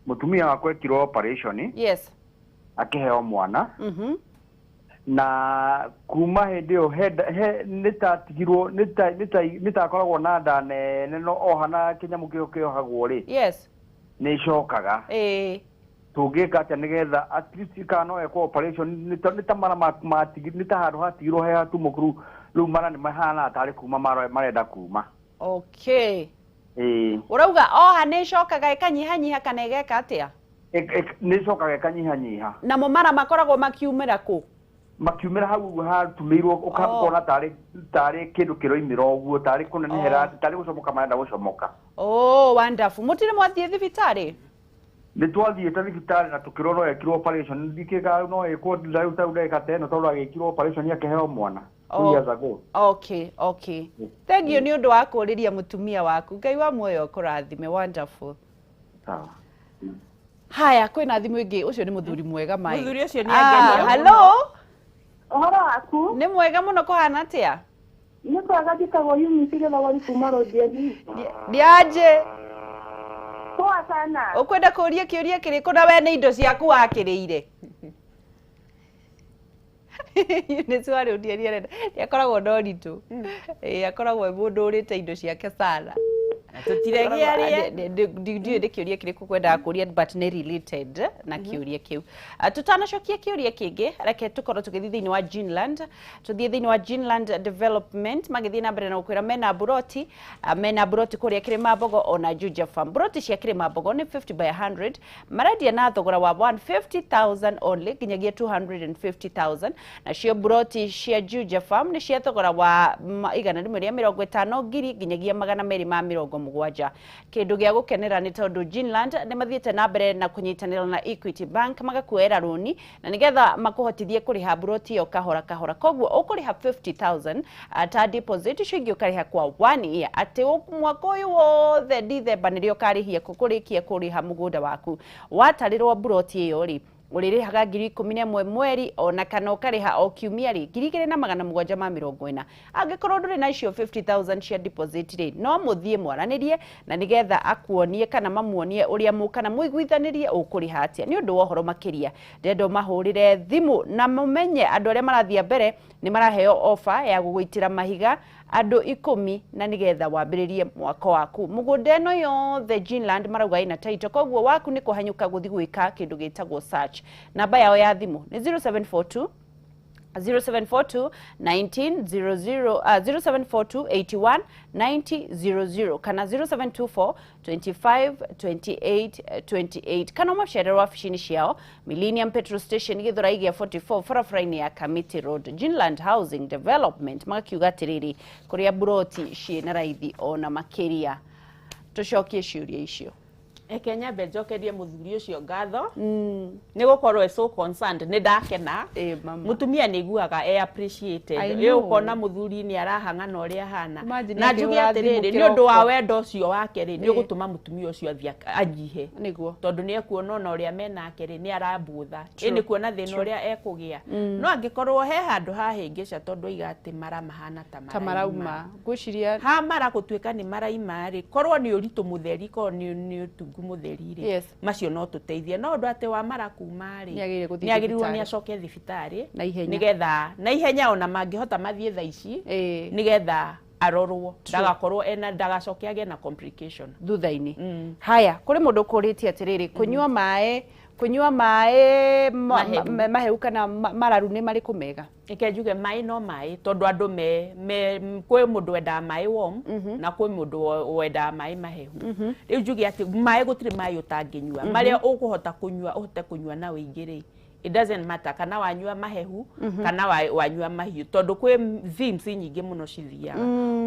Speaker 3: mũtumia wakwa ekirwo operation, akĩheo mwana, na kuma hĩndĩ ĩyo nĩ tatigirwo nĩ ta akoragwo na nda nene, no oha na kĩnyamũ kĩo kĩohagwo rĩ, nĩ icokaga. Tũngĩka atĩa nĩgetha at least kana no ekwo operation, nĩ ta mara nĩ ta handũ hatigirwo he hatumũku rĩu Rĩu mara nĩ mahana tarĩ kuma marenda kuma.
Speaker 1: Okay.
Speaker 3: Ĩĩ.
Speaker 1: Ũrauga oha nĩ ĩcokaga ĩkanyihanyiha kana ĩgeka atĩa?
Speaker 3: Nĩ ĩcokaga ĩkanyihanyiha.
Speaker 1: Namo mara makoragwo makiumĩra kũ?
Speaker 3: Makiumĩra hau ũguo hatumĩirwo ũkona tarĩ kĩndũ kĩroimĩra ũguo, tarĩ kũnenehera, tarĩ gũcomoka marenda gũcomoka.
Speaker 1: Oh, wonderful. Mũtirĩ mwathiĩ thibitarĩ?
Speaker 3: Nĩ twathiĩte thibitarĩ na tũkĩrwo no ekirwo operation. Ndikĩga no ĩkwo rĩu ta ndagĩka ta ĩno tondũ agĩkirwo operation akĩheo mwana. 2 years ago.
Speaker 1: Okay, okay. Thank you nĩ ũndũ wa kũũrĩria mũtumia waku. Ngai wa muoyo ũkũrathime. Wonderful.
Speaker 3: Sawa.
Speaker 1: Haya, kwĩna thimũ ĩngĩ. Ũcio nĩ mũthuri mwega mai.
Speaker 2: Mũthuri ũcio nĩ angenia.
Speaker 1: Hello.
Speaker 4: Ũhoro waku?
Speaker 1: Nĩ mwega mũno, kũhana atĩa?
Speaker 4: Nĩ kwega, njĩtagwo Eunice Gĩthogori kuma Rũndieni.
Speaker 1: Ndiaje.
Speaker 4: Poa sana.
Speaker 1: Ũkwenda kũũria kĩũria kĩrĩkũ na we nĩ indo ciaku wakĩrĩire? Eunice wa Rũndieni arenda nĩakoragwo na ũritũ. Ĩĩ, akoragwo e mũndũ ũrĩte indo ciake sana.
Speaker 2: Tũtiregearie.
Speaker 1: Ndiũĩ nĩ kĩũria kĩrĩkũ kwendaga kũũria, but nĩ related na kĩũria kĩu. Tutanacokia kĩũria kĩngĩ, reke tũkorwo tũgĩthiĩ thĩinĩ wa Ginland. Tũthiĩ thĩinĩ wa Ginland Development, magĩthiĩ na mbere na gũkwĩra mena buroti, mena buroti kũrĩa Kĩrĩmambogo ona Juja Farm. Buroti cia Kĩrĩmambogo nĩ 50 by 100, marendia na thogora wa 150,000 only nginyagia 250,000. Nacio buroti cia Juja Farm nĩ cia thogora wa 150,000 nginyagia 270. Kĩndũ gĩa gũkenera nĩ tondũ Ginland nĩ mathiĩte na mbere na kũnyitanĩra na Equity Bank magakuoera rũni na nĩgetha makũhotithie kũrĩha buroti ĩyo kahora kahora. Koguo ũkũrĩha 50,000 ta deposit, icio ingĩ ũkarĩha kwa 1 year, atĩ mwaka ũyũ wothe Dithemba nĩrĩo ũkarĩhia kũrĩkia kũrĩha mũgũnda waku. Watarĩrwo buroti ĩyo rĩ, ũrĩrĩhaga 11,000 mweri, ona kana ũkarĩha o kiumia rĩ 2,740. Angĩkorwo ndũrĩ na icio 50,000 cia deposit rĩ, no mũthiĩ mwaranĩrie na nĩgetha akuonie kana mamuonie ũrĩa mũkana mũiguithanĩrie ũkũrĩha atĩa. Nĩ ũndũ wa ũhoro makĩria, ndendo mahũrĩre thimũ na mũmenye andũ arĩa marathiĩ mbere nĩ maraheo offer ya gũgũitĩra mahiga andũ 10 na nĩgetha wambĩrĩrie mwaka waku. Mũgũnda ĩno yothe Ginland marauga ĩna title, koguo waku nĩ kũhanyũka gũthiĩ gwĩka kĩndũ gĩtagwo search. Namba yao ya thimũ nĩ 0742 0742 1900, 0742 81 9000 kana 0724 25 28 28, kana ũmacerere wabici-inĩ ciao Millennium Petrol Station Gĩthũrai gĩa 44 barabara-inĩ ya Kamiti Road. Ginland Housing Development magakiuga atĩrĩrĩ, kũrĩa buroti ciĩna raithi ona makĩria. Tũcokie ciũria icio.
Speaker 2: Reke nyambe njokerie mũthuri ũcio ngatho nĩ gũkorwo e so concerned, nĩ ndakena. Mũtumia nĩ iguaga e appreciated, ĩ ũkona mũthuri nĩ arahang'ana ũrĩa ahana. Na njuge atĩrĩrĩ, nĩ ũndũ wa wendo ũcio wake rĩ, nĩ ũgũtũma mũtumia ũcio athiĩ anyihe, tondũ nĩ ekuona ona ũrĩa menake rĩ, nĩ arambũtha, ĩ nĩ kuona thĩna ũrĩa ekũgĩa. No angĩkorwo he handũ hahĩngĩca, tondũ oiga atĩ mara mahana ta
Speaker 1: marauma, ngwĩciria
Speaker 2: ha mara gũtuĩka nĩ maraima rĩ, korwo nĩ ũritũ mũtheri, korwo nĩ ũtungu mũtheri rĩ, macio no tũteithie. No ũndũ atĩ wa mara kuma rĩ, nĩ agĩrĩirwo nĩ acoke thibitarĩ nĩgetha na ihenya, ona mangĩhota mathiĩ thaa ici nĩgetha arorwo, ndagakorwo ena, ndagacoke agĩe na complication
Speaker 1: thutha-inĩ. Haya, kũrĩ mũndũ ũkũrĩtie atĩrĩrĩ, kũnyua maĩ mahehu kana mararu nĩ marĩkũ mega?
Speaker 2: Reke njuge maĩ no maĩ, tondũ andũ me kwĩ mũndũ wendaga maĩ warm na kwĩ mũndũ wendaga maĩ mahehu. Rĩu njuge atĩ maĩ, gũtirĩ maĩ ũtangĩnyua, marĩa ũkũhota kũnyua ũhote kũnyua na ũingĩ rĩ, it doesn't matter kana wanyua mahehu kana wanyua mahiũ, tondũ kwĩ themes nyingĩ mũno cithiaga.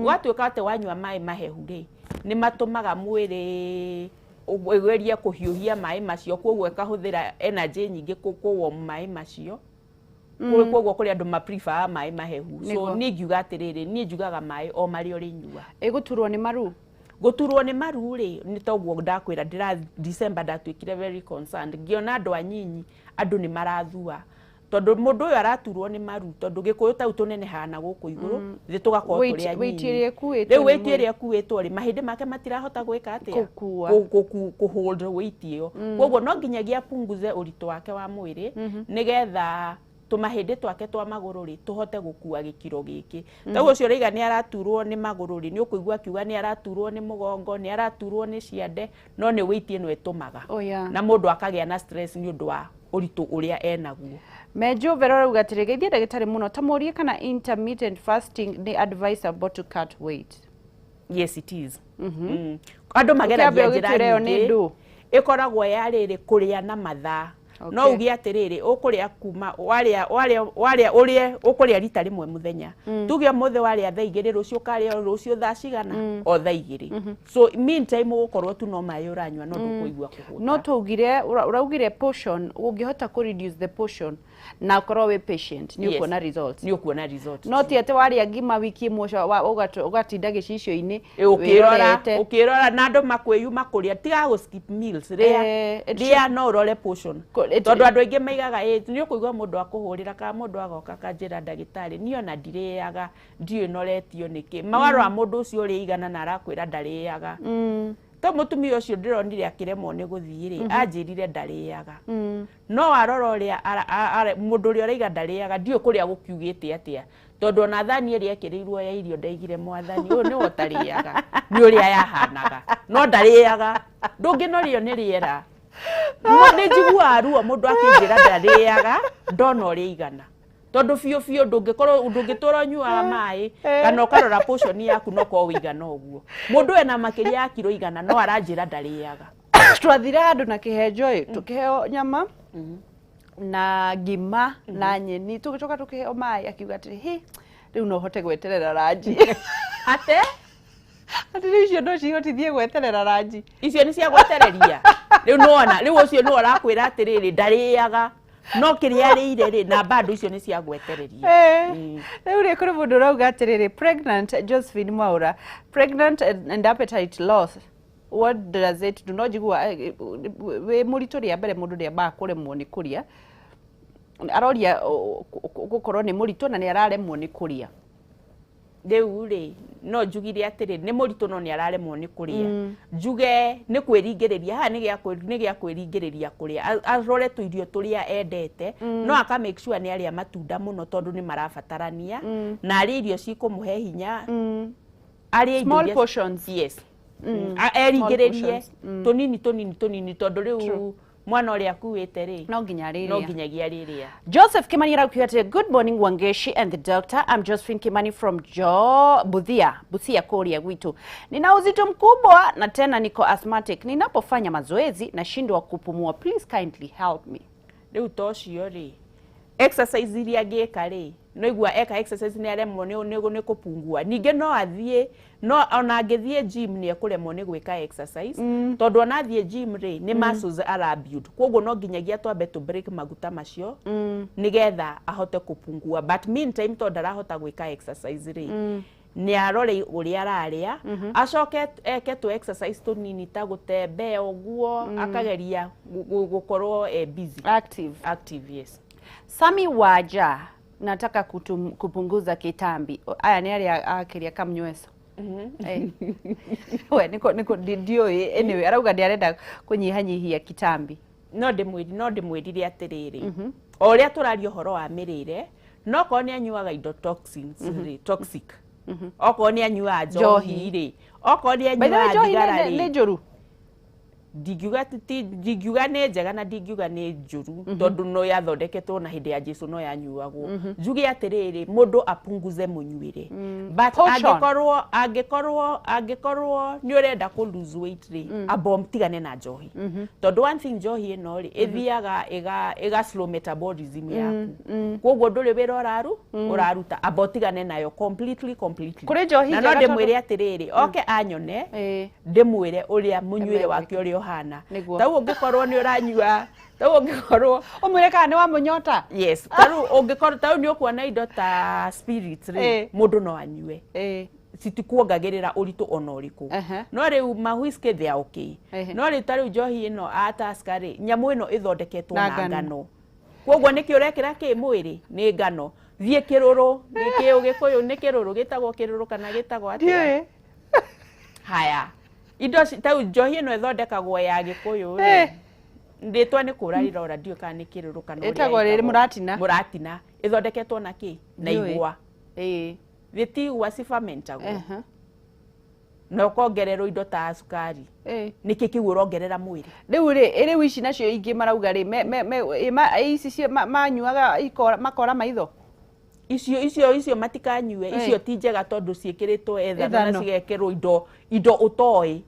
Speaker 2: Gwatuĩka atĩ wanyua maĩ mahehu rĩ, nĩ matũmaga mwĩrĩ ũgerie kũhiũhia maĩ macio, koguo ĩkahũthĩra energy nyingĩ kũ-warm maĩ macio. Koguo kũrĩ andũ ma prefer maĩ mahehu. So niĩ ngiuga atĩrĩrĩ, niĩ njugaga maĩ o marĩa ũrĩnyua.
Speaker 1: Ĩgũturwo nĩ maru?
Speaker 2: Gũturwo nĩ maru rĩ, nĩ toguo ndakwĩra, ndĩra December ndatuĩkire very concerned, ngĩona andũ anyinyi, andũ nĩ marathua, tondũ mũndũ ũyũ araturwo nĩ maru, tondũ gĩkũyũ tau tũnenehaga na gũkũ igũrũ, thĩ tũgakorwo tũrĩ anyinyi. Rĩu weight ĩrĩa ĩkuĩtwo rĩ, mahĩndĩ make matirahota gwĩka atĩa, kũ hold weight ĩyo. Koguo no nginyagia apunguze ũritũ wake wa mwĩrĩ nĩgetha tũmahĩndĩ twake twa magũrũ rĩ tũhote gũkua gĩkĩro gĩkĩ. Tau ũcio ũraiga nĩ araturwo nĩ magũrũ rĩ, nĩ ũkũigua akiuga nĩ araturwo nĩ mũgongo, nĩ araturwo nĩ ciande, no nĩ weight ĩno ĩtũmaga. Na mũndũ akagĩa na stress nĩ ũndũ wa ũritũ ũrĩa enaguo.
Speaker 1: Menjo Vero arauga atĩrĩ, geithia ndagĩtarĩ mũno, ta mũrie kana intermittent fasting nĩ advisable to cut weight.
Speaker 2: Yes, it is. Andũ mageragia
Speaker 1: Ũkĩambe
Speaker 2: njĩra
Speaker 1: ũgĩtwĩre ĩyo nĩ
Speaker 2: nyingĩ.
Speaker 1: ndũ.
Speaker 2: Ĩkoragwo ya rĩrĩ, kũrĩa na mathaa. No uge atĩrĩrĩ, ũkũrĩa kuma warĩa warĩa warĩa ũrĩe, ũkũrĩa rita rĩmwe mũthenya. Tuge ũmũthĩ warĩa thaa 2, rũciũ ũkarĩa rũciũ thaa cigana? O thaa 2. So meantime ũgũkorwo tu no maĩ ũranyua, no ndũkũigua kũhũta.
Speaker 1: No twaugire, ũraugire portion, ũngĩhota kũ reduce the portion na ũkorwo wĩ patient, nĩ ũkuona results.
Speaker 2: Nĩ ũkuona result.
Speaker 1: No ti atĩ warĩa ngima wiki ĩmwe, ũcio ũgatinda gĩcicio-inĩ
Speaker 2: Ũkĩrora
Speaker 1: wĩrorete.
Speaker 2: Ũkĩrora na andũ makwĩyuma kũrĩa, tiga gũ skip meals, rĩa. Rĩa no ũrore portion, tondũ andũ aingĩ maigaga nĩ ũkũigua mũndũ akũhũrĩra kana mũndũ agoka akanjĩra, "Ndagĩtarĩ, niĩ ona ndirĩaga, ndiũĩ noretio nĩkĩ." Mawarora mũndũ ũcio ũrĩa igana na arakwĩra ndarĩaga. To mũtumia ũcio ndĩronire akĩremwo nĩ gũthiĩ rĩ, anjĩrire ndarĩaga. No warora ũrĩa mũndũ ũrĩa ũraiga ndarĩaga, ndiũĩ kũrĩa gũkiugĩte atĩa, tondũ ona thani ĩrĩa ekĩrĩirwo ya irio, ndaigire, "Mwathani, ũyũ nĩwe ũtarĩaga?" Nĩ ũrĩa yahanaga, no ndarĩaga. Ndũngĩnorio nĩ rĩera. Nĩ njiguaga ruo mũndũ akĩnjĩra ndarĩaga, ndona ũrĩa igana, tondũ biũ biũ ndũngĩkorwo, ndũngĩtũra ũnyuaga maĩ kana ũkarora portion yaku no korwo wĩigana ũguo. Mũndũ ena makĩria ya kiro 100 no aranjĩra ndarĩaga.
Speaker 1: Twathire handũ na kĩhenjo ĩ, tũkĩheo nyama na ngima na nyeni, tũgĩcoka tũkĩheo maĩ. Akiuga atĩrĩ, "Hĩ, rĩu no hote gweterera ranji."
Speaker 2: Ate?
Speaker 1: Atĩ rĩu icio no cihotithie gweterera ranji.
Speaker 2: Icio nĩ cia gwetereria. Rĩu nĩwona, rĩu ũcio nĩwe ũrakwĩra atĩrĩrĩ, ndarĩaga, no kĩrĩa arĩire rĩ, na bado icio nĩ cia gwetereria.
Speaker 1: Rĩu rĩ, kũrĩ mũndũ ũrauga atĩrĩrĩ, pregnant, Josephine Mwaura, pregnant and appetite loss, what does it do? No njigua wĩ mũritũ rĩa mbere, mũndũ nĩambaga kũremwo nĩ kũrĩa. Aroria gũkorwo nĩ mũritũ na nĩ araremwo nĩ kũrĩa.
Speaker 2: Rĩu rĩ, no njugire atĩrĩ, nĩ mũritũ no nĩ araremwo nĩ kũrĩa, njuge nĩ kwĩringĩrĩria. Haha nĩ gĩa kwĩringĩrĩria kũrĩa. Arore tũirio tũrĩa endete, no aka make sure nĩ arĩa matunda mũno, tondũ nĩ marabatarania, na arĩe irio cikũmũhe hinya, arĩe indo
Speaker 1: Small
Speaker 2: portions. Yes. Erigĩrĩrie
Speaker 1: portions.
Speaker 2: Tũnini tũnini tũnini, tondũ rĩu mwana ũrĩa akuĩte rĩ,
Speaker 1: No nginya
Speaker 2: no
Speaker 1: rĩrĩa.
Speaker 2: nginyagia rĩrĩa.
Speaker 1: Joseph Kimani arauga atĩ, "Good morning, Wangeshi and the doctor. I'm Josephine Kimani from Jo Buthia, Busia kũrĩa gwitũ. Nina uzito mkubwa na tena niko asthmatic. Ninapofanya mazoezi nashindwa kupumua. Please kindly help me."
Speaker 2: Rĩu ta ũcio rĩ, exercise iria angĩka rĩ, no igua eka exercise nĩ aremwo nĩ kũpungua. Ningĩ no athiĩ, no ona angĩthiĩ gym nĩ ekũremwo nĩ gwĩka exercise, tondũ ona athiĩ gym rĩ, nĩ muscles ara build, koguo no nginyagia twambe tũ break maguta macio nĩgetha ahote kũpungua. But meantime, tondũ ndarahota gwĩka exercise rĩ, nĩ arore ũrĩa ararĩa, acoke eke tũ exercise tũnini ta gũtembea ũguo, akageria gũkorwo busy.
Speaker 1: Active.
Speaker 2: Active, yes.
Speaker 1: Sami Waja, nataka kupunguza kitambi. Aya nĩ arĩa akĩria kamnyweso. We niko ndiũĩ, anyway arauga nĩ kũnyihanyihia kitambi.
Speaker 2: No ndĩmwĩrire atĩrĩrĩ, o ũrĩa tũraria ũhoro wa mĩrĩre, no korwo nĩ anyuaga indo toxins rĩ, toxic, okorwo nĩ anyuaga njohi rĩ, okorwo nĩ
Speaker 1: By the way,
Speaker 2: anyuaga
Speaker 1: njohi
Speaker 2: thigara
Speaker 1: nĩ
Speaker 2: rĩ,
Speaker 1: njũru.
Speaker 2: Ndingiuga nĩ njega na ndingiuga nĩ njũru, tondũ no yathondeketwo na hĩndĩ ya Jesu no yanyuagwo. Njuge atĩrĩrĩ, mũndũ apunguze mũnyuĩre, but
Speaker 1: Portion.
Speaker 2: angĩkorwo nĩ ũrenda kũ lose weight rĩ, amba tigane na njohi, tondũ one thing, njohi ĩno rĩ, ĩthiaga ĩga slow metabolism yaku, koguo ndũrĩ wĩra ũraruta. Amba ũtigane nayo completely, completely.
Speaker 1: Kũrĩ njohi
Speaker 2: Na no
Speaker 1: njega
Speaker 2: ndĩmwĩre atĩrĩrĩ, oke anyone, ndĩmwĩre ũrĩa mũnyuĩre wake ũrĩa ũhana. Tau ũngĩkorwo nĩ ũranyua, tau ũngĩkorwo
Speaker 1: Ũmwĩre kana nĩ wamũnyota.
Speaker 2: Yes, tarĩu ũngĩkorwo, tarĩu nĩ ũkuona indo ta spirit rĩ, mũndũ no anyue, citikuongagĩrĩra ũritũ ona ũrĩkũ. No rĩu ma whisky, they are okay. No rĩu tarĩu njohi ĩno a Tusker rĩ, nyamũ ĩno ĩthondeketwo
Speaker 1: Na
Speaker 2: na
Speaker 1: ngano.
Speaker 2: ngano, koguo nĩkĩ ũrekĩra kĩ mwĩrĩ nĩ ngano. Thiĩ kĩrũrũ, nĩ kĩ ũgĩkũyũ nĩ kĩrũrũ, gĩtagwo kĩrũrũ kana gĩtagwo atĩa?
Speaker 1: Ndiũĩ.
Speaker 2: Haya, indo tau njohi ĩno ĩthondekagwo ya gĩkũyũ rĩ, rĩtwa nĩ kũra rĩrora, ndiũĩ kana nĩ kĩrũrũ kana ũrĩa
Speaker 1: Ĩtagwo rĩrĩ,
Speaker 2: ĩtagwo.
Speaker 1: Mũratina.
Speaker 2: Mũratina ĩthondeketwo na kĩ? Na
Speaker 1: Ndiũĩ.
Speaker 2: igwa. Gĩti igwa cifermentagwo. Na ũkongererwo indo ta cukari. Nĩkĩ kĩu ũrongerera mwĩrĩ?
Speaker 1: Rĩu rĩ, rĩu ici nacio ingĩ marauga rĩ, ici manyuaga makora maitho.
Speaker 2: Icio matikanyue, icio ti njega tondũ ciĩkĩrĩtwo ethano na cigekĩrwo indo ũtoĩ.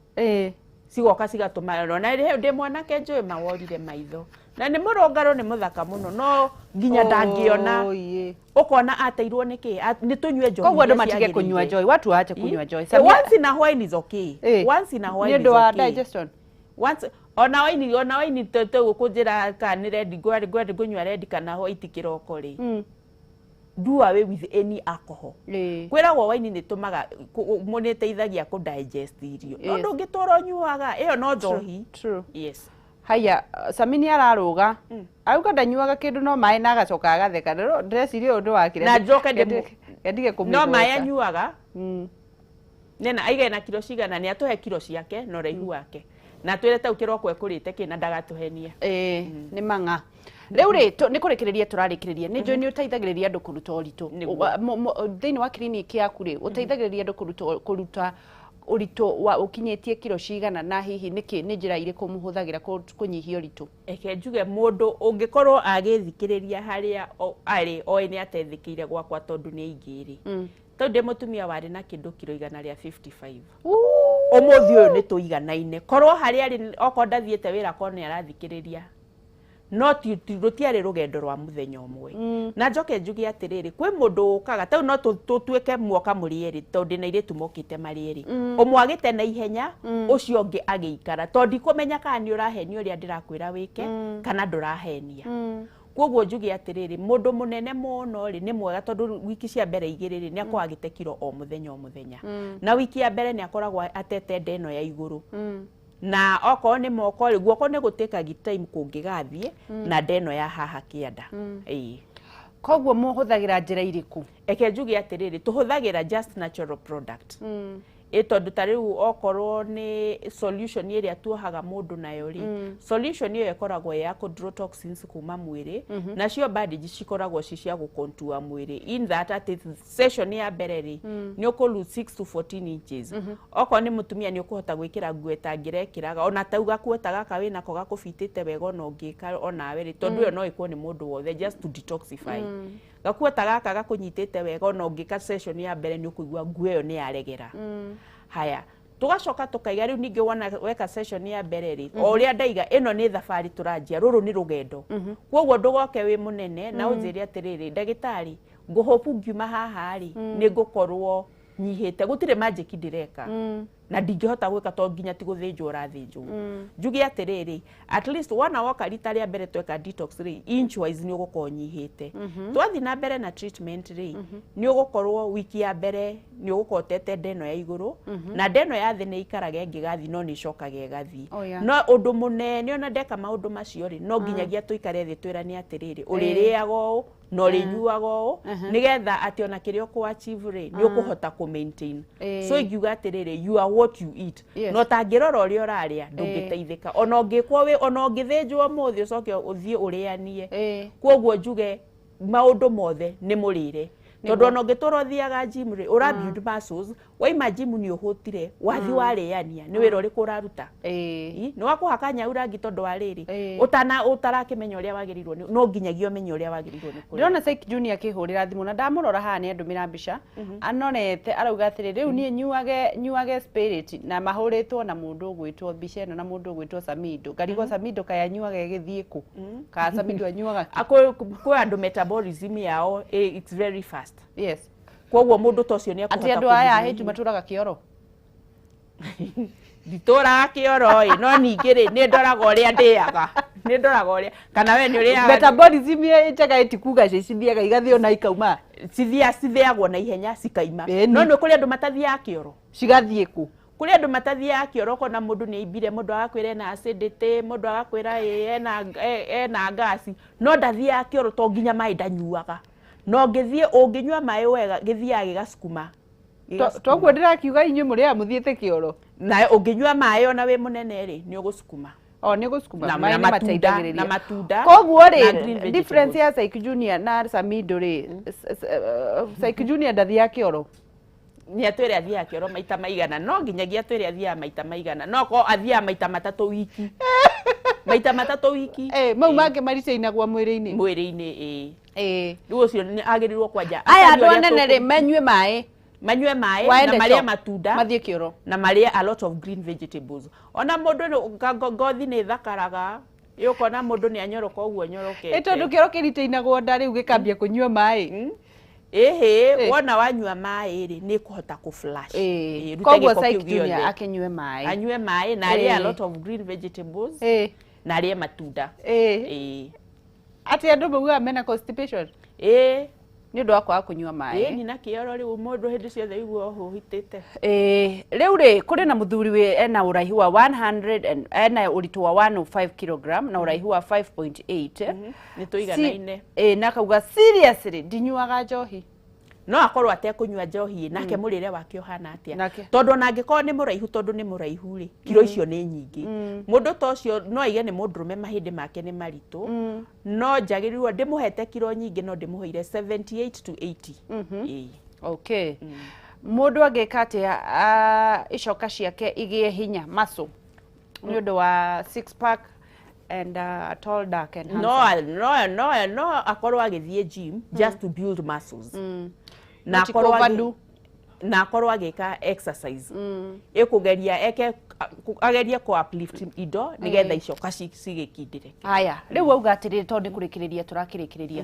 Speaker 2: Cigoka cigatũma na ndĩ mwanake njũĩ maworire maitho. Na nĩ mũrũngarũ nĩ mũthaka mũno no nginya ndangĩona. Ũkona ateirwo nĩkĩ? Nĩ tũnyue njohi.
Speaker 1: Koguo andũ matige kũnyua njohi, watu waache kunywa njohi.
Speaker 2: Once in a while is okay. Once in a while is okay.
Speaker 1: Nĩ ũndũ wa digestion.
Speaker 2: Once ona waini tũgũkũnjĩra kana nĩ red ngũnyua red kana white kĩroko rĩ. Do away with any alcohol. Kwĩragwo waini nĩ tũmaga nĩ ĩteithagia kũ digest irio. No ndũngĩtũra ũnyuaga, ĩyo no njohi.
Speaker 1: True.
Speaker 2: Yes.
Speaker 1: Haya, Samini ararũga. Arauga ndanyuaga kĩndũ no maĩ na agacoka agatheka. Ndĩreciria ũndũ wake.
Speaker 2: Na njoke
Speaker 1: ndige kũmũgweta.
Speaker 2: No maĩ anyuaga. Nena aige na kiro cigana nĩ atũhe kiro ciake na ũraihu wake. Na twĩre tau kĩroko ekũrĩte kĩ na ndagatũhenie.
Speaker 1: Nĩ mang'a. Rĩu rĩ, nĩ kũrĩkĩrĩria tũrarĩkĩrĩria. Nĩ njũĩ nĩ ũteithagĩrĩria andũ kũruta ũritũ. Thĩinĩ wa kiriniki yaku rĩ, ũteithagĩrĩria andũ kũruta ũritũ wa ũkinyĩtie kiro cigana na hihi nĩkĩ nĩ njĩra irĩkũ mũhũthagĩra kũnyihia ũritũ?
Speaker 2: Eke njuge mũndũ ũngĩkorwo agĩthikĩrĩria harĩa arĩ oĩ nĩ ateithĩkĩire gwakwa tondũ nĩ aingĩ rĩ. Tondũ ndĩ mũtumia warĩ na kĩndũ kiro 155. Ũmũthĩ ũyũ nĩ tũiganaine. Korwo harĩa arĩ okorwo ndathiĩte wĩra korwo nĩ arathikĩrĩria. No rũtiarĩ rũgendo rwa mũthenya ũmwe. Na njoke njuge atĩrĩrĩ, kwĩ mũndũ ũkaga tau no tũtuĩke muoka mũrĩ erĩ tondũ ndĩna airĩtu mokĩte marĩ erĩ. Ũmwe agĩte na ihenya, ũcio ũngĩ agĩikara tondũ ndikũmenya kana nĩ ũrahenia ũrĩa ndĩrakwĩra wĩke kana ndũrahenia. Koguo njuge atĩrĩrĩ, mũndũ mũnene mũno rĩ nĩ mwega tondũ wiki cia mbere igĩrĩ rĩ nĩ akoragwo agĩte kiro o mũthenya o mũthenya. Na wiki ya mbere nĩ akoragwo atete nda ĩno ya igũrũ. Na okorwo nĩ moko rĩ, guoko nĩ gũtĩkagia time kũngĩgathiĩ na nda ĩno ya haha kĩanda.
Speaker 1: Koguo mũhũthagĩra njĩra irĩkũ?
Speaker 2: Eke njuge atĩrĩrĩ, tũhũthagĩra just natural product. Tondũ ta rĩu okorwo nĩ solution ĩrĩa tuohaga mũndũ nayo rĩ, solution ĩyo ĩkoragwo ya kũ draw toxins kuma mwĩrĩ, nacio bandage cikoragwo ci cia gũ-contour mwĩrĩ in that atĩ session ya mbere rĩ nĩ ũkũ lose 6 to 14 inches. Okorwo nĩ mũtumia nĩ ũkũhota gwĩkĩra nguo ĩtangĩrekĩraga ona tau gakuo ta gaka wĩnako gakũbitĩte wega ona ũngĩka onawe rĩ, tondũ ĩyo no ĩkwo nĩ mũndũ wothe just to detoxify. Gakuo ta gaka gakũnyitĩte wega ona ũngĩka session ya mbere nĩ ũkũigua nguo ĩyo nĩ yaregera. Haya, tugacoka tukaiga rĩu ningĩ wona weka session ya mbere rĩ, o ũrĩa ndaiga ĩno nĩ thabarĩ tũranjia, rũrũ nĩ rũgendo. Koguo ndũgoke wĩ mũnene na ũnjĩre atĩrĩrĩ, ndagĩtarĩ ngũhopu ngiuma haha rĩ nĩ ngũkorwo nyihĩte, gũtirĩ magic ndĩreka na ndingĩhota gwĩka tondũ nginya ti gũthĩnjwo ũrathĩnjwo. Njuge atĩrĩrĩ, at least wona woka rita rĩa mbere tweka detox rĩ, inch wise nĩ ũgũkorwo nyihĩte. Twathiĩ na mbere na treatment rĩ, nĩ ũgũkorwo wiki ya mbere nĩ ũgũkorwo ũtete nda ĩno ya igũrũ na nda ĩno ya thĩ nĩ ikaraga ĩngĩgathiĩ no nĩ ĩcokaga ĩgathiĩ. No ũndũ mũnene ona ndeka maũndũ macio rĩ, no nginyagia tũikare thĩ twĩrane atĩrĩrĩ, ũrĩrĩaga ũũ na ũrĩnyuaga ũũ nĩgetha atĩ ona kĩrĩa ũkũ achieve rĩ nĩ ũkũhota kũ maintain. So ingiuga atĩrĩrĩ, you are what you eat. No tangĩrora ũrĩa ũrarĩa ndũngĩteithĩka. Ona ũngĩkwo wĩ ona ũngĩthĩnjwo ũmũthĩ ũcoke ũthiĩ ũrĩanie. Koguo njuge maũndũ mothe nĩ mũrĩre. Tondũ ona ũngĩtũra ũthiaga gym rĩ, ũra build muscles, waima gym nĩ ũhũtire, wathi warĩania, nĩ wĩra ũrĩkũ ũraruta? Nĩ wakũhaka nyau rangi tondũ wa rĩrĩ, ũtarakĩmenya ũrĩa wagĩrĩirwo, no nginyagia ũmenye ũrĩa wagĩrĩirwo nĩ kũrĩa.
Speaker 1: Ndĩrona Syke Junior akĩhũrĩra thimũ na ndamũrora haha nĩ andũmĩra mbica, anorete arauga atĩrĩ, rĩu niĩ nyuage spirit na mahũrĩtwo na mũndũ ũgwĩtwo mbica ĩno na mũndũ ũgwĩtwo Samido. Ngarigwo Samido kaĩ anyuaga ĩgĩthiĩ kũ? Kana Samido anyuaga
Speaker 2: kĩ? Kwĩ andũ metabolism yao it's very fast.
Speaker 1: Yes.
Speaker 2: Koguo mũndũ ta ũcio nĩ ekũhota.
Speaker 1: Atĩ andũ aya ahĩnju matũraga kĩoro?
Speaker 2: Nditũraga kĩoro ĩ, no ningĩ rĩ nĩ ndoraga ũrĩa ndĩaga. Nĩ ndoraga ũrĩa kana we nĩ ũrĩaga.
Speaker 1: Metabolism njega ĩtikuga cithiaga igathĩo na ikauma.
Speaker 2: Cithiagwo na ihenya cikaima. No nĩ kũrĩ andũ matathiaga kĩoro.
Speaker 1: Cigathiĩ kũ?
Speaker 2: Kũrĩ andũ matathiaga kĩoro ũkona mũndũ nĩ aimbire, mũndũ agakwĩra ena acidity, mũndũ agakwĩra ena gasi, no ndathiaga kĩoro to nginya maĩ ndanyuaga. No ngĩthiĩ ũngĩnyua maĩ wega gĩthiaga gĩgacukuma.
Speaker 1: Toguo ndĩrakiuga inyuĩ mũrĩaga mũthiĩte kĩoro.
Speaker 2: Na ũngĩnyua maĩ ona wĩ mũnene rĩ nĩ ũgũcukuma.
Speaker 1: O nĩ gũcukuma maĩ nĩ mateithagĩrĩria.
Speaker 2: Na matunda.
Speaker 1: Koguo rĩ difference ya Syke Junior na Samido rĩ, Syke Junior ndathiaga kĩoro.
Speaker 2: Nĩ atwĩre athiaga kĩoro maita maigana, no nginyagia atwĩre athiaga maita maigana, no ko athiaga maita matatũ wiki. Maita matatũ wiki.
Speaker 1: Mau mangĩ maritainagwo mwĩrĩ-inĩ.
Speaker 2: Mwĩrĩ-inĩ, ĩĩ. Rĩu ũcio nĩ agĩrĩirwo kwanja.
Speaker 1: Aya andũ anene rĩ, manyue maĩ.
Speaker 2: Manyue maĩ na marĩe matunda.
Speaker 1: Mathiĩ kĩoro.
Speaker 2: Na marĩe a lot of green vegetables. Ona mũndũ ngothi nĩ ĩthakaraga. Ũkona mũndũ nĩ anyoroka ũguo anyorokete.
Speaker 1: Tondũ kĩoro kĩritainagwo nda rĩu gĩkambia kũnyua maĩ.
Speaker 2: Ĩhĩ, wona wanyua maĩ rĩ, nĩ kũhota kũ flush.
Speaker 1: Koguo Syke Junior akĩnyue maĩ.
Speaker 2: Anyue maĩ na arĩe a lot of green vegetables. Na arĩe matunda.
Speaker 1: Atĩ andũ maugaga mena constipation? Nĩ ũndũ wa kwaga kũnyua maĩ.
Speaker 2: Nĩ na kĩoro rĩu mũndũ hĩndĩ ciothe igua ũhũhitĩte.
Speaker 1: Rĩu rĩ, kũrĩ na mũthuri wĩ ena ũraihu wa 100 and ena ũritũ wa 105 kg na ũraihu wa 5.8.
Speaker 2: Nĩ tũiganaine.
Speaker 1: Na akauga seriously ndinyuaga njohi.
Speaker 2: No akorwo atekũnyua njohi nake mũrĩre wake ũhana atĩa? Tondũ ona angĩkorwo nĩ mũraihu, tondũ nĩ mũraihu rĩ, kiro icio nĩ nyingĩ. Mũndũ ta ũcio no aige nĩ mũndũrũme, mahĩndĩ make nĩ maritũ. No njagĩrĩirwo ndĩmũhete kiro nyingĩ, no ndĩmũheire 78 to 80.
Speaker 1: Okay. Mũndũ angĩka atĩa icoka ciake igĩe hinya, muscle, nĩ ũndũ wa six pack and tall, dark and handsome?
Speaker 2: No akorwo agĩthiĩ gym just to build muscles.
Speaker 1: Na
Speaker 2: akorwo agĩka exercise. Ĩkũgeria eke agerie kũ uplift indo nĩgetha icoka cigĩkindĩre.
Speaker 1: Haya, rĩu wauga atĩrĩrĩ, tondũ nĩ kũrĩkĩrĩria tũrakĩrĩkĩrĩria.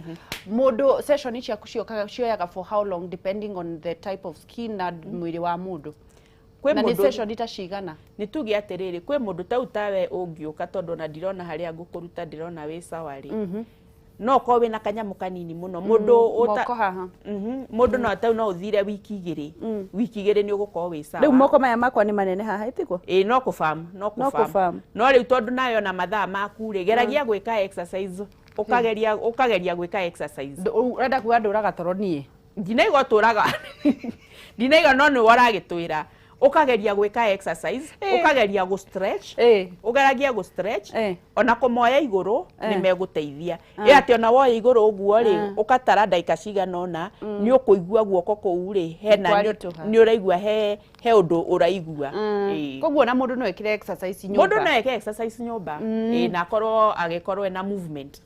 Speaker 1: Mũndũ session ciaku cioyaga for how long depending on the type of skin na mwĩrĩ wa mũndũ? Na nĩ session ta cigana?
Speaker 2: Nĩ tuge atĩrĩrĩ, kwĩ mũndũ tau tawe ũngĩũka, tondũ ona ndirona harĩa ngũkũruta, ndĩrona wĩ sawa rĩ. No ũkorwo wĩna kanyamũ kanini mũno. Mũndũ
Speaker 1: moko haha.
Speaker 2: Mũndũ no tau no ũthire wiki igĩrĩ. Wiki igĩrĩ nĩ ũgũkorwo wĩ sawa.
Speaker 1: Rĩu moko maya makwa nĩ manene haha, ĩtiguo?
Speaker 2: Ĩĩ, no kũbam, no kũbam. No rĩu tondũ nawe ona mathaa maku rĩ, geragia gwĩka exercise. Ũkageria gwĩka exercise.
Speaker 1: Ũrenda kuga ndũraga toro niĩ?
Speaker 2: Ndinaigua tũraga. Ndinaigua, no nĩwe ũragĩtwĩra. Ũkageria gwĩka exercise, ũkageria gũ stretch, ũgeragia gũ stretch, ona kũmoya igũrũ nĩ megũteithia. Ĩ atĩ ona woya igũrũ ũguo rĩ, ũkatara ndagĩka cigana ũna, nĩ ũkũigua guoko kũu rĩ, hena nĩ ũraigua he ũndũ ũraigua.
Speaker 1: Koguo ona mũndũ no ekĩre exercise nyũmba.
Speaker 2: Mũndũ no eke exercise nyũmba. Na akorwo agĩkorwo ena movement.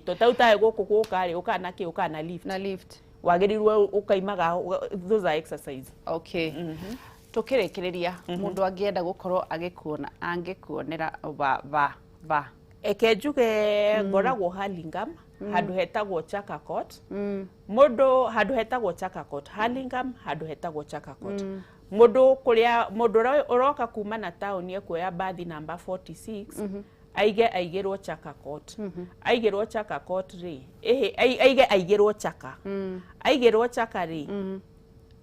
Speaker 2: To tau tawe gũkũ gũka rĩ, ũka na kĩ, ũka na lift.
Speaker 1: Na lift.
Speaker 2: Wagĩrĩirwo ũkaimaga, those are exercise.
Speaker 1: Okay. Tukĩrĩkĩrĩria, mũndũ angĩenda gũkorwo agĩkuona, angĩkuonera va va.
Speaker 2: Eke njuge ngoragwo Hurlingham, handũ hetagwo Chaka Court. Mũndũ handũ hetagwo Chaka Court, Hurlingham handũ hetagwo Chaka Court. Mũndũ kũrĩa mũndũ ũroka kuma na taũni ekuoya bathi namba 46, aige aigĩrwo Chaka Court. Aigĩrwo Chaka Court rĩ, aige aigĩrwo Chaka. Aigĩrwo Chaka rĩ,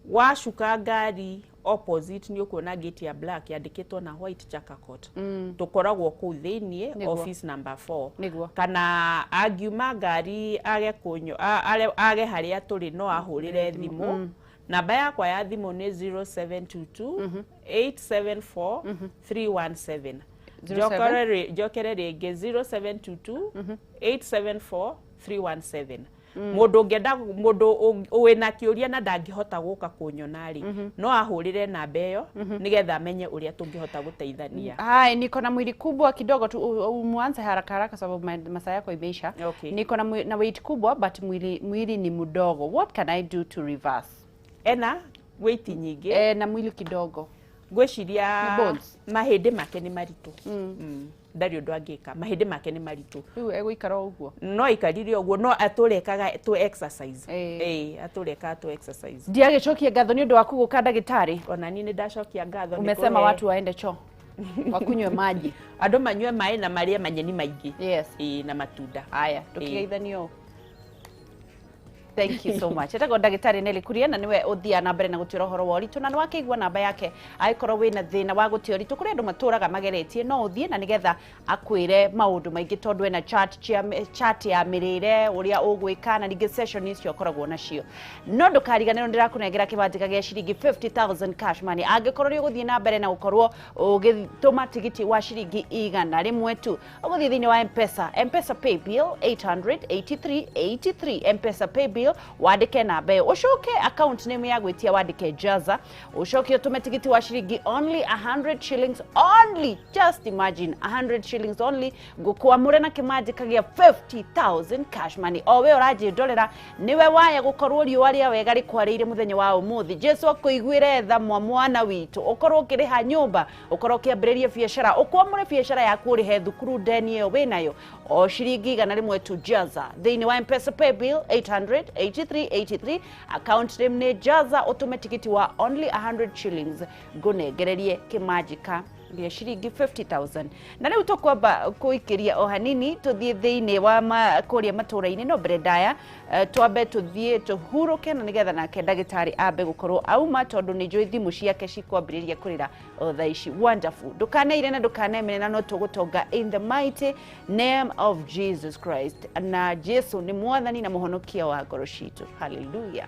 Speaker 2: wacuka ngari opposite nĩ ũkuona gate ya black yandĩkĩtwo na white Chaka Court. Tũkoragwo kũu thĩiniĩ office number 4. Kana angiuma ngari age kũnyo age harĩa tũrĩ no ahũrĩre thimũ. Namba yakwa ya thimũ nĩ 0722 874 317. Njokere rĩngĩ 0722 874 317. Mũndũ ũngĩenda, mũndũ wĩna kĩũria na ndangĩhota gũka kũnyona rĩ, no ahũrĩre namba ĩyo nĩgetha amenye ũrĩa tũngĩhota gũteithania.
Speaker 1: Hai, niko na mwili kubwa kidogo tu, umuanze haraka haraka sababu masaa yako imeisha. Niko na weight kubwa but mwili ni mdogo. What can I do to reverse?
Speaker 2: Ena weight nyingĩ.
Speaker 1: Na mwili kidogo.
Speaker 2: Ngwĩciria mahĩndĩ make nĩ maritũ. Ndarĩ ũndũ angĩka, mahĩndĩ make nĩ maritũ.
Speaker 1: Rĩu egũikara ũguo?
Speaker 2: No aikarire ũguo, no atũrekaga tũ exercise. Atũrekaga tũ exercise.
Speaker 1: Ndiagĩcokia ngatho nĩ ũndũ waku gũka ndagĩtarĩ.
Speaker 2: Ona niĩ nĩ ndacokia ngatho.
Speaker 1: Umesema watu waende choo, wakunywe maji.
Speaker 2: Andũ manyue maĩ na marĩe manyeni maingĩ.
Speaker 1: Yes.
Speaker 2: Na matunda.
Speaker 1: Haya, tũkĩgeithanio. Thank you so much. Etagwo ndagĩtarĩ Nelly Kuria na niwe ũthiaga na mbere na gũtwĩra ũhoro wa ũritũ, na nĩwakĩigua namba yake angĩkorwo wĩna thĩna wa gũte ũritũ. Kũrĩ andũ matũraga mageretie, no ũthiĩ na nĩgetha akwĩre maũndũ maingĩ tondũ ena chart ya mĩrĩre ũrĩa ũgwĩka na ningĩ session icio akoragwo nacio. No ndũkariganĩrwo ndĩrakũnengera kĩbanjĩka gĩa ciringi 50,000 cash money angĩkorwo nĩ ũgũthiĩ na mbere na gũkorwo ũgĩtũma tigiti wa ciringi 100 tu. Ũgũthiĩ thĩinĩ wa M-Pesa, M-Pesa pay bill 883 83, M-Pesa pay bill Paybill wandĩke namba ĩyo, ũcoke account name ya gwĩtia wandĩke Jaza, ũcoke ũtũme tigiti wa ciringi only 100 shillings only. Just imagine 100 shillings only, ngũkwamũre na kĩmanjĩka gĩa 50,000 cash money. O we ũranjĩndorera nĩwe waya gũkorwo riũa rĩa wega rĩkwarĩire mũthenya wa ũmũthĩ. Jesu akũiguĩre tha mwa mwana witũ, ũkorwo ũkĩrĩha nyũmba, ũkorwo ũkĩambĩrĩria biacara, ũkwamũre biacara yaku, ũrĩhe thukuru ndeni ĩyo wĩnayo, o ciringi 100 tu Jaza thĩinĩ wa M-Pesa Paybill 800 83 83, account name nĩ Jaza, ũtũme tigiti wa only 100 shillings ngũnengererie kĩmanjĩka gĩa ciringi 50,000. Na rĩu tũkwamba kũikĩria o hanini tũthiĩ thĩinĩ wa kũrĩa matũra-inĩ, no mbere ndaya twambe tũthiĩ tũhurũke na nĩgetha nake ndagĩtarĩ ambe gũkorwo auma, tondũ nĩ njũĩ thimũ ciake cikwambĩrĩria kũrĩra o thaa ici. Wonderful. Ndũkaneire na ndũkanemere, na no tũgũtonga in the mighty name of Jesus Christ. Na Jesu nĩ mwathani na mũhonokia wa ngoro citũ. Hallelujah.